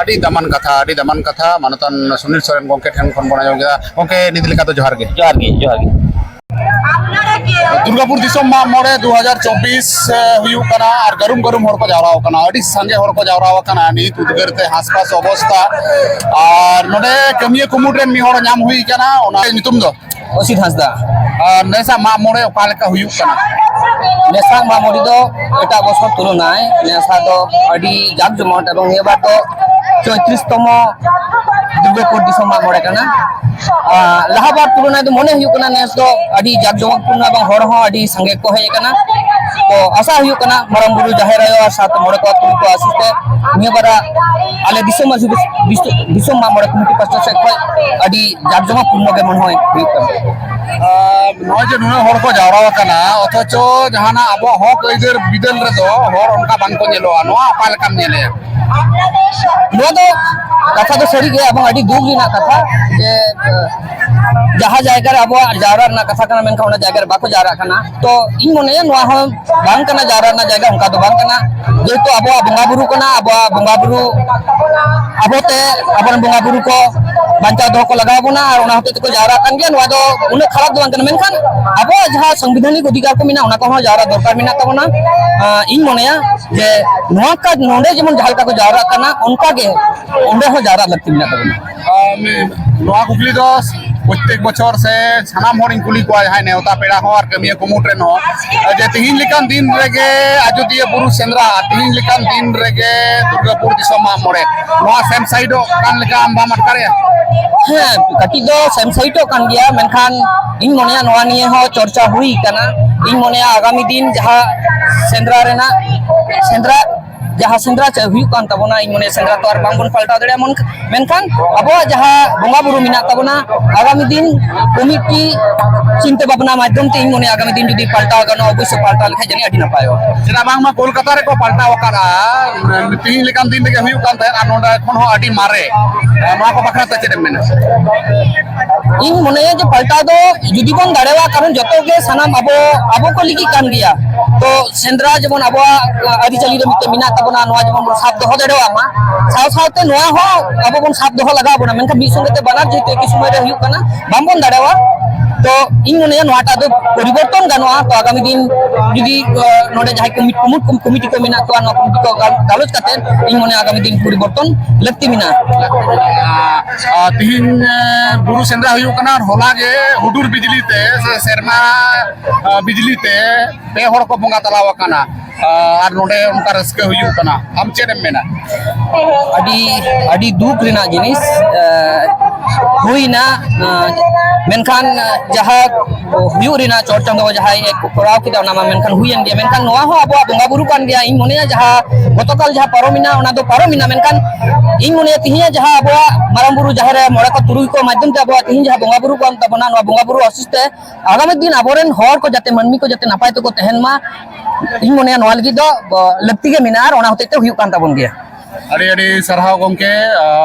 ᱟᱹᱰᱤ ᱫᱟᱢᱟᱱ ᱠᱟᱛᱷᱟ, ᱟᱹᱰᱤ ᱫᱟᱢᱟᱱ ᱠᱟᱛᱷᱟ ᱢᱟᱱᱚᱛᱟᱱ ᱥᱩᱱᱤᱞ ᱥᱚᱨᱮᱱ ᱜᱚᱢᱠᱮ ᱴᱷᱮᱱ ᱠᱷᱚᱱ ᱵᱚᱱ ᱟᱸᱡᱚᱢ ᱠᱮᱫᱟ᱾ ᱜᱚᱢᱠᱮ, ᱱᱤᱛ ᱞᱮᱠᱟ ᱫᱚ ᱡᱚᱦᱟᱨ ᱜᱮ᱾ ᱡᱚᱦᱟᱨ ᱜᱮ, ᱡᱚᱦᱟᱨ ᱜᱮ᱾ ᱫᱩᱨᱜᱟᱯᱩᱨ ᱫᱤᱥᱚᱢ ᱢᱟᱜ ᱢᱚᱬᱮ ᱫᱩ ᱦᱟᱡᱟᱨ ᱪᱚᱵᱵᱤᱥ, ᱮ, ᱦᱩᱭᱩᱜ ᱠᱟᱱᱟ ᱟᱨ ᱜᱟᱹᱨᱩᱢ ᱜᱟᱹᱨᱩᱢ ᱦᱚᱲ ᱠᱚ ᱡᱟᱣᱨᱟ ᱟᱠᱟᱱᱟ, ᱟᱹᱰᱤ ᱥᱟᱸᱜᱮ ᱦᱚᱲ ᱠᱚ ᱡᱟᱣᱨᱟ ᱟᱠᱟᱱᱟ ᱱᱤᱛ ᱩᱫᱽᱜᱟᱹᱨ ᱛᱮ ᱦᱟᱥᱯᱟᱥ ᱚᱵᱚᱥᱛᱟ᱾ ᱟᱨ ᱱᱚᱰᱮ ᱠᱟᱹᱢᱤᱭᱟᱹ ᱠᱩᱢᱩᱴ ᱨᱮᱱ ᱢᱤᱫ ᱦᱚᱲ ᱧᱟᱢ ᱦᱩᱭ ᱟᱠᱟᱱᱟ, ᱚᱱᱟ ᱧᱩᱛᱩᱢ ᱫᱚ? ᱚᱥᱤᱛ ᱦᱟᱸᱥᱫᱟ᱾ ᱟᱨ ᱱᱮᱥᱟᱜ ᱢᱟᱜ ᱢᱚᱬᱮ ᱚᱠᱟ ᱞᱮᱠᱟ ᱦᱩᱭᱩᱜ ᱠᱟᱱᱟ? ᱱᱮᱥᱟᱜ ᱢᱟᱜ ᱢᱚᱬᱮ ᱫᱚ ᱮᱴᱟᱜ ᱵᱚᱪᱷᱚᱨ ᱛᱩᱞᱚᱱᱟᱭ ᱱᱮᱥᱟᱜ ᱫᱚ ᱟᱹᱰᱤ ᱡᱟᱠ ᱡᱚᱢᱚᱠ, ᱮᱵᱚᱝ ᱱᱤᱭᱟᱹ ᱵᱟᱨ ᱫᱚ ᱪᱳᱭᱛᱨᱤᱥ ᱛᱚᱢᱚ ᱫᱩᱨᱜᱟᱯᱩᱨ ᱫᱤᱥᱚᱢ ᱢᱟᱜ ᱢᱚᱬᱮ ᱠᱟᱱᱟ᱾ ᱟᱨ ᱞᱟᱦᱟ ᱵᱟᱨ ᱛᱩᱞᱚᱱᱟᱭ ᱫᱚ ᱢᱚᱱᱮ ᱦᱩᱭᱩᱜ ᱠᱟᱱᱟ ᱱᱮᱥ ᱫᱚ ᱟᱹᱰᱤ ᱡᱟᱠ ᱡᱚᱢᱚᱠ ᱯᱩᱨᱱᱚ ᱮᱵᱚᱝ ᱦᱚᱲ ᱦᱚᱸ ᱟᱹᱰᱤ ᱥᱟᱸᱜᱮ ᱠᱚ ᱦᱮᱡ ᱟᱠᱟᱱᱟ᱾ ᱛᱚ ᱟᱥᱟ ᱦᱩᱭᱩᱜ ᱠᱟᱱᱟ ᱢᱟᱨᱟᱝ ᱵᱩᱨᱩ, ᱡᱟᱦᱮᱨ ᱟᱭᱳ ᱟᱨ ᱥᱟᱶᱛᱮ ᱢᱚᱬᱮ ᱠᱚ ᱛᱩᱨᱩᱭ ᱠᱚ ᱟᱥᱤᱥ ᱛᱮ ᱱᱤᱭᱟᱹ ᱵᱟᱨᱟᱜ ᱟᱞᱮ ᱫᱤᱥᱚᱢ ᱢᱟᱹᱡᱷᱤ ᱵᱤᱥ-, ᱵᱤᱥ-, ᱫᱤᱥᱚᱢ ᱢᱟᱜ ᱢᱚᱬᱮ ᱠᱚᱢᱤᱴᱤ ᱯᱟᱥᱴᱟ ᱥᱮᱫ ᱠᱷᱚᱱ ᱟᱹᱰᱤ ᱡᱟᱠ ᱡᱚᱢᱚᱠ ᱯᱩᱨᱱᱚ ᱜᱮ ᱢᱚᱱᱮ ᱦᱚᱭ ᱦᱩᱭᱩᱜ ᱠᱟᱱᱟ᱾ ᱟᱨ ᱱᱚᱜᱼᱚᱭ ᱡᱮ ᱱᱩᱱᱟᱹᱜ ᱦᱚᱲ ᱠᱚ ᱡᱟᱣᱨᱟ ᱟᱠᱟᱱᱟ, ᱚᱛᱷᱚᱪᱚ ᱡᱟᱦᱟᱱᱟᱜ ᱟᱵᱚᱣᱟᱜ ᱦᱚᱠ ᱟᱹᱭᱫᱟᱹᱨ ᱵᱤᱫᱟᱹᱞ ᱨᱮᱫᱚ ᱦᱚᱲ ᱚᱱᱠᱟ ᱵᱟᱝ ᱠᱚ ᱧᱮᱞᱚᱜᱼᱟ, ᱱᱚᱣᱟ ᱚᱠᱟ ᱞᱮᱠᱟᱢ ᱧᱮᱞᱮᱜᱼᱟ? ᱱᱚᱣᱟ ᱫᱚ ᱠᱟᱛᱷᱟ ᱫᱚ ᱥᱟᱹᱨᱤ ᱜᱮ ᱮᱵᱚᱝ ᱟᱹᱰᱤ ᱫᱩᱠ ᱨᱮᱱᱟᱜ ᱠᱟᱛᱷᱟ ᱡᱮ, ᱮ, ᱡᱟᱦᱟᱸ ᱡᱟᱭᱜᱟ ᱨᱮ ᱟᱵᱚᱣᱟᱜ ᱡᱟᱣᱨᱟ ᱨᱮᱱᱟᱜ ᱠᱟᱛᱷᱟ ᱠᱟᱱᱟ, ᱢᱮᱱᱠᱷᱟᱱ ᱚᱱᱟ ᱡᱟᱭᱜᱟ ᱨᱮ ᱵᱟᱠᱚ ᱡᱟᱣᱨᱟᱜ ᱠᱟᱱᱟ᱾ ᱛᱚ ᱤᱧ ᱢᱚᱱᱮᱭᱟ ᱱᱚᱣᱟ ᱦᱚᱸ ᱵᱟᱝ ᱠᱟᱱᱟ, ᱡᱟᱣᱨᱟ ᱨᱮᱱᱟᱜ ᱡᱟᱭᱜᱟ ᱚᱱᱠᱟ ᱫᱚ ᱵᱟᱝ ᱠᱟᱱᱟ᱾ ᱡᱮᱦᱮᱛᱩ ᱟᱵᱚᱣᱟᱜ ᱵᱚᱸᱜᱟ ᱵᱩᱨᱩ ᱠᱟᱱᱟ, ᱟᱵᱚᱣᱟᱜ ᱵᱚᱸᱜᱟ ᱵᱩᱨᱩ ᱟᱵᱚᱛᱮ ᱟᱵᱚᱨᱮᱱ ᱵᱚᱸᱜᱟ ᱵᱩᱨᱩ ᱠᱚ ᱵᱟᱧᱪᱟᱣ ᱫᱚᱦᱚ ᱠᱚ ᱞᱟᱜᱟᱣ ᱵᱚᱱᱟ, ᱟᱨ ᱚᱱᱟ ᱦᱚᱛᱮᱡ ᱛᱮᱠᱚ ᱡᱟᱣᱨᱟᱜ ᱠᱟᱱ ᱜᱮᱭᱟ᱾ ᱱᱚᱣᱟ ᱫᱚ ᱩᱱᱟᱹᱜ ᱠᱷᱟᱨᱟᱯ ᱫᱚ ᱵᱟᱝ ᱠᱟᱱᱟ, ᱢᱮᱱᱠᱷᱟᱱ ᱟᱵᱚᱣᱟᱜ ᱡᱟᱦᱟᱸ ᱥᱚᱝᱵᱤᱫᱷᱟᱱᱤᱠ ᱚᱫᱷᱤᱠᱟᱨ ᱠᱚ ᱢᱮᱱᱟᱜᱼᱟ, ᱚᱱᱟ ᱠᱚᱦᱚᱸ ᱡᱟᱣᱨᱟ ᱫᱚᱨᱠᱟᱨ ᱢᱮᱱᱟᱜ ᱛᱟᱵᱚᱱᱟ᱾ ᱟᱸ, ᱤᱧ ᱢᱚᱱᱮᱭᱟ ᱡᱮ ᱱᱚᱣᱟ ᱠᱟ-, ᱱᱚᱰᱮ ᱡᱮᱢᱚᱱ ᱡᱟᱦᱟᱸ ᱞᱮᱠᱟ ᱠᱚ ᱡᱟᱣᱨᱟᱜ ᱠᱟᱱᱟ, ᱚᱱᱠᱟ ᱜᱮ ᱚᱸᱰᱮ ᱦᱚᱸ ᱡᱟᱣᱨᱟᱜ ᱞᱟᱹᱠᱛᱤ ᱢᱮᱱᱟᱜ ᱛᱟᱵᱚᱱᱟ᱾ ᱟᱢ, ᱱᱚᱣᱟ ᱠᱩᱠᱞᱤ ᱫᱚ ᱯᱨᱚᱛᱛᱮᱠ ᱵᱚᱪᱷᱚᱨ ᱥᱮ ᱥᱟᱱᱟᱢ ᱦᱚᱲᱤᱧ ᱠᱩᱞᱤ ᱠᱚᱣᱟ, ᱡᱟᱦᱟᱸᱭ ᱱᱮᱣᱛᱟ ᱯᱮᱲᱟ ᱦᱚᱸ ᱟᱨ ᱠᱟᱹᱢᱤᱭᱟᱹ ᱠᱩᱢᱩᱴ ᱨᱮᱱ ᱦᱚᱸ, ᱡᱮ ᱛᱤᱦᱤᱧ ᱞᱮᱠᱟᱱ ᱫᱤᱱ ᱨᱮᱜᱮ ᱟᱡᱚᱫᱤᱭᱟᱹ ᱵᱩᱨᱩ ᱥᱮᱸᱫᱽᱨᱟ, ᱛᱤᱦᱤᱧ ᱞᱮᱠᱟᱱ ᱫᱤᱱ ᱨᱮᱜᱮ ᱫᱩᱨᱜᱟᱯᱩᱨ ᱫᱤᱥᱚᱢ ᱢᱟᱜ ᱢᱚᱬᱮ, ᱱᱚᱣᱟ ᱥᱮᱢ ᱥᱟᱭᱤᱰᱚᱜ ᱠᱟᱱ ᱞᱮᱠᱟ ᱟᱢ ᱵᱟᱢ ᱟᱴᱠᱟᱨᱮᱜᱼᱟ? ᱦᱮᱸ, ᱠᱟᱹᱴᱤᱡ ᱫᱚ ᱥᱮᱢ ᱥᱟᱭᱤᱰᱚᱜ ᱠᱟᱱ ᱜᱮᱭᱟ, ᱢᱮᱱᱠᱷᱟᱱ ᱤᱧ ᱢᱚᱱᱮᱭᱟ ᱱᱚᱣᱟ ᱱᱤᱭᱮ ᱦᱚᱸ ᱪᱚᱨᱪᱟ ᱦᱩᱭ ᱠᱟᱱᱟ᱾ ᱤᱧ ᱢᱚᱱᱮᱭᱟ ᱟᱜᱟᱢᱤ ᱫᱤᱱ ᱡᱟᱦᱟᱸ ᱥᱮᱸᱫᱽᱨᱟ ᱨᱮᱱᱟᱜ, ᱥᱮᱸᱫᱽᱨᱟ ᱡᱟᱦᱟᱸ ᱥᱮᱸᱫᱽᱨᱟ ᱪᱮᱫ ᱦᱩᱭᱩᱜ ᱠᱟᱱ ᱛᱟᱵᱚᱱᱟ, ᱤᱧ ᱢᱚᱱᱮ ᱥᱮᱸᱫᱽᱨᱟ ᱛᱚ ᱟᱨ ᱵᱟᱝᱵᱚᱱ ᱯᱟᱞᱴᱟᱣ ᱫᱟᱲᱮᱭᱟᱜᱼᱟ, ᱢᱚᱱ-, ᱢᱮᱱᱠᱷᱟᱱ ᱟᱵᱚᱣᱟᱜ ᱡᱟᱦᱟᱸ ᱵᱚᱸᱜᱟ ᱵᱩᱨᱩ ᱢᱮᱱᱟᱜ ᱛᱟᱵᱚᱱᱟ, ᱟᱜᱟᱢᱤ ᱫᱤᱱ ᱠᱚᱢᱤᱴᱤ ᱪᱤᱱᱛᱟᱹ ᱵᱷᱟᱵᱽᱱᱟ ᱢᱟᱫᱽᱫᱷᱚᱢ ᱛᱮ ᱤᱧ ᱢᱚᱱᱮᱭᱟ ᱟᱜᱟᱢᱤ ᱫᱤᱱ ᱡᱩᱫᱤ ᱯᱟᱞᱴᱟᱣ ᱜᱟᱱᱚᱜᱼᱟ, ᱚᱵᱚᱥᱥᱳᱭ ᱯᱟᱞᱴᱟᱣ ᱞᱮᱠᱷᱟᱱ ᱡᱟᱹᱱᱤᱡ ᱟᱹᱰᱤ ᱱᱟᱯᱟᱭᱚᱜᱼᱟ᱾ ᱪᱮᱫᱟᱜ ᱵᱟᱝᱢᱟ ᱠᱳᱞᱠᱟᱛᱟ ᱨᱮᱠᱚ ᱯᱟᱞᱴᱟᱣ ᱟᱠᱟᱫᱼᱟ, ᱛᱤᱦᱤᱧ ᱞᱮᱠᱟᱱ ᱫᱤᱱ ᱨᱮᱜᱮ ᱦᱩᱭᱩᱜ ᱠᱟᱱ ᱛᱟᱦᱮᱸᱫ, ᱟᱨ ᱱᱚᱰᱮ ᱠᱷᱚᱱ ᱦᱚᱸ ᱟᱹᱰᱤ ᱢᱟᱨᱮ᱾ ᱱᱚᱣᱟ ᱠᱚ ᱵᱟᱠᱷᱨᱟ ᱛᱮ ᱪᱮᱫ ᱮᱢ ᱢᱮᱱᱟ? ᱤᱧ ᱢᱚᱱᱮᱭᱟ ᱡᱮ ᱯᱟᱞᱴᱟᱣ ᱫᱚ ᱡᱩᱫᱤ ᱵᱚᱱ ᱫᱟᱲᱮᱭᱟᱜᱼᱟ, ᱠᱟᱨᱚᱱ ᱡᱚᱛᱚ ᱜᱮ ᱥᱟᱱᱟᱢ ᱟᱵᱚ, ᱟᱵᱚ ᱠᱚ ᱞᱟᱹᱜᱤᱫ ᱠᱟᱱ ᱜᱮᱭᱟ᱾ ᱛᱚ ᱥᱮᱸᱫᱽᱨᱟ ᱡᱮᱢᱚᱱ ᱟᱵᱚᱣᱟᱜ ᱟᱹᱨᱤᱪᱟᱹᱞᱤ ᱨᱮ ᱢᱤᱫᱴᱮᱱ ᱢᱮᱱᱟᱜ ᱛᱟᱵᱚᱱᱟ, ᱱᱚᱣᱟ ᱡᱮᱢᱚᱱ ᱵᱚᱱ ᱥᱟᱵ ᱫᱚᱦᱚ ᱫᱟᱲᱮᱭᱟᱜ ᱢᱟ, ᱥᱟᱶ ᱥᱟᱶᱛᱮ ᱱᱚᱣᱟ ᱦᱚᱸ ᱟᱵᱚ ᱵᱚᱱ ᱥᱟᱵ ᱫᱚᱦᱚ ᱞᱟᱜᱟᱣ ᱵᱚᱱᱟ᱾ ᱢᱮᱱᱠᱷᱟᱱ ᱢᱤᱫ ᱥᱚᱸᱜᱮ ᱛᱮ ᱵᱟᱱᱟᱨ ᱡᱮᱦᱮᱛᱩ ᱮᱠᱤ ᱥᱚᱢᱚᱭ ᱨᱮ ᱦᱩᱭᱩᱜ ᱠᱟᱱᱟ, ᱵᱟᱝᱵᱚᱱ ᱫᱟᱲᱮᱭᱟᱜᱼᱟ᱾ ᱛᱚ ᱤᱧ ᱢᱚᱱᱮᱭᱟ ᱱᱚᱣᱟᱴᱟᱜ ᱫᱚ ᱯᱚᱨᱤᱵᱚᱨᱛᱚᱱ ᱜᱟᱱᱚᱜᱼᱟ᱾ ᱛᱚ ᱟᱜᱟᱢᱤ ᱫᱤᱱ ᱡᱩᱫᱤ, ᱟᱸ, ᱱᱚᱰᱮ ᱡᱟᱦᱟᱸᱭ ᱠᱚ ᱢᱤᱫ ᱠᱩᱢᱩᱴ ᱠᱚᱢᱤᱴᱤ ᱠᱚ ᱢᱮᱱᱟᱜ ᱠᱚᱣᱟ, ᱱᱚᱣᱟ ᱠᱚᱢᱤᱴᱤ ᱠᱚ ᱜᱟᱞ-, ᱜᱟᱞᱚᱪ ᱠᱟᱛᱮ ᱤᱧ ᱢᱚᱱᱮᱭᱟ ᱟᱜᱟᱢᱤ ᱫᱤᱱ ᱯᱚᱨᱤᱵᱚᱨᱛᱚᱱ ᱞᱟᱹᱠᱛᱤ ᱢᱮᱱᱟᱜᱼᱟ᱾ ᱟᱨ ᱛᱤᱦᱤᱧ, ᱮ, ᱵᱩᱨᱩ ᱥᱮᱸᱫᱽᱨᱟ ᱦᱩᱭᱩᱜ ᱠᱟᱱᱟ, ᱟᱨ ᱦᱚᱞᱟ ᱜᱮ ᱦᱩᱰᱩᱨ ᱵᱤᱡᱽᱞᱤ ᱛᱮ ᱥᱮ ᱥᱮᱨᱢᱟ, ᱮ, ᱵᱤᱡᱽᱞᱤ ᱛᱮ ᱯᱮ ᱦᱚᱲ ᱠᱚ ᱵᱚᱸᱜᱟ ᱛᱟᱞᱟᱣ ᱟᱠᱟᱱᱟ᱾ ᱮ, ᱟᱨ ᱱᱚᱰᱮ ᱚᱱᱠᱟ ᱨᱟᱹᱥᱠᱟᱹ ᱦᱩᱭᱩᱜ ᱠᱟᱱᱟ, ᱟᱢ ᱪᱮᱫ ᱮᱢ ᱢᱮᱱᱟ? ᱟᱹᱰᱤ, ᱟᱹᱰᱤ ᱫᱩᱠ ᱨᱮᱱᱟᱜ ᱡᱤᱱᱤᱥ, ᱮ, ᱦᱩᱭᱱᱟ, ᱮ, ᱢᱮᱱᱠᱷᱟᱱ, ᱮ, ᱡᱟᱦᱟᱸ ᱦᱩᱭᱩᱜ ᱨᱮᱱᱟᱜ, ᱪᱚᱴ ᱪᱟᱸᱫᱳ ᱡᱟᱦᱟᱸᱭ ᱮ ᱠᱚᱨᱟᱣ ᱠᱮᱫᱟ, ᱚᱱᱟ ᱢᱟ ᱢᱮᱱᱠᱷᱟᱱ ᱦᱩᱭᱮᱱ ᱜᱮᱭᱟ, ᱢᱮᱱᱠᱷᱟᱱ ᱱᱚᱣᱟ ᱦᱚᱸ ᱟᱵᱚᱣᱟᱜ ᱵᱚᱸᱜᱟ ᱵᱩᱨᱩ ᱠᱟᱱ ᱜᱮᱭᱟ᱾ ᱤᱧ ᱢᱚᱱᱮᱭᱟ ᱡᱟᱦᱟᱸ ᱜᱚᱛᱚᱠᱟᱞ ᱡᱟᱦᱟᱸ ᱯᱟᱨᱚᱢᱮᱱᱟ, ᱚᱱᱟ ᱫᱚ ᱯᱟᱨᱚᱢᱮᱱᱟ, ᱢᱮᱱᱠᱷᱟᱱ ᱤᱧ ᱢᱚᱱᱮᱭᱟ ᱛᱤᱦᱤᱧᱟᱜ ᱡᱟᱦᱟᱸ ᱟᱵᱚᱣᱟᱜ ᱢᱟᱨᱟᱝ ᱵᱩᱨᱩ ᱡᱟᱦᱮᱨ ᱨᱮ ᱢᱚᱬᱮ ᱠᱚ ᱛᱩᱨᱩᱭ ᱠᱚ ᱢᱟᱫᱽᱫᱷᱚᱢ ᱛᱮ ᱟᱵᱚᱣᱟᱜ ᱛᱤᱦᱤᱧ ᱡᱟᱦᱟᱸ ᱵᱚᱸᱜᱟ ᱵᱩᱨᱩ ᱠᱟᱱ ᱛᱟᱵᱚᱱᱟ, ᱱᱚᱣᱟ ᱵᱚᱸᱜᱟ ᱵᱩᱨᱩ ᱟᱥᱤᱥ ᱛᱮ ᱟᱜᱟᱢᱤ ᱫᱤᱱ ᱟᱵᱚᱨᱮᱱ ᱦᱚᱲ ᱠᱚ ᱡᱟᱛᱮ, ᱢᱟᱹᱱᱢᱤ ᱠᱚ ᱡᱟᱛᱮ ᱱᱟᱯᱟᱭ ᱛᱮᱠᱚ ᱛᱟᱦᱮᱱ ᱢᱟ, ᱤᱧ ᱢᱚᱱᱮᱭᱟ ᱱᱚᱣᱟ ᱞᱟᱹᱜᱤᱫ ᱫᱚ, ᱵᱚ-, ᱞᱟᱹᱠᱛᱤ ᱜᱮ ᱢᱮᱱᱟᱜᱼᱟ ᱟᱨ ᱚᱱᱟ ᱦᱚᱛᱮᱡ ᱛᱮ ᱦᱩᱭᱩᱜ ᱠᱟᱱ ᱛᱟᱵᱚᱱ ᱜᱮᱭᱟ᱾ ᱟᱹᱰᱤ ᱟᱹᱰᱤ ᱥᱟᱨᱦᱟᱣ ᱜᱚᱢᱠᱮ᱾ ᱟᱨ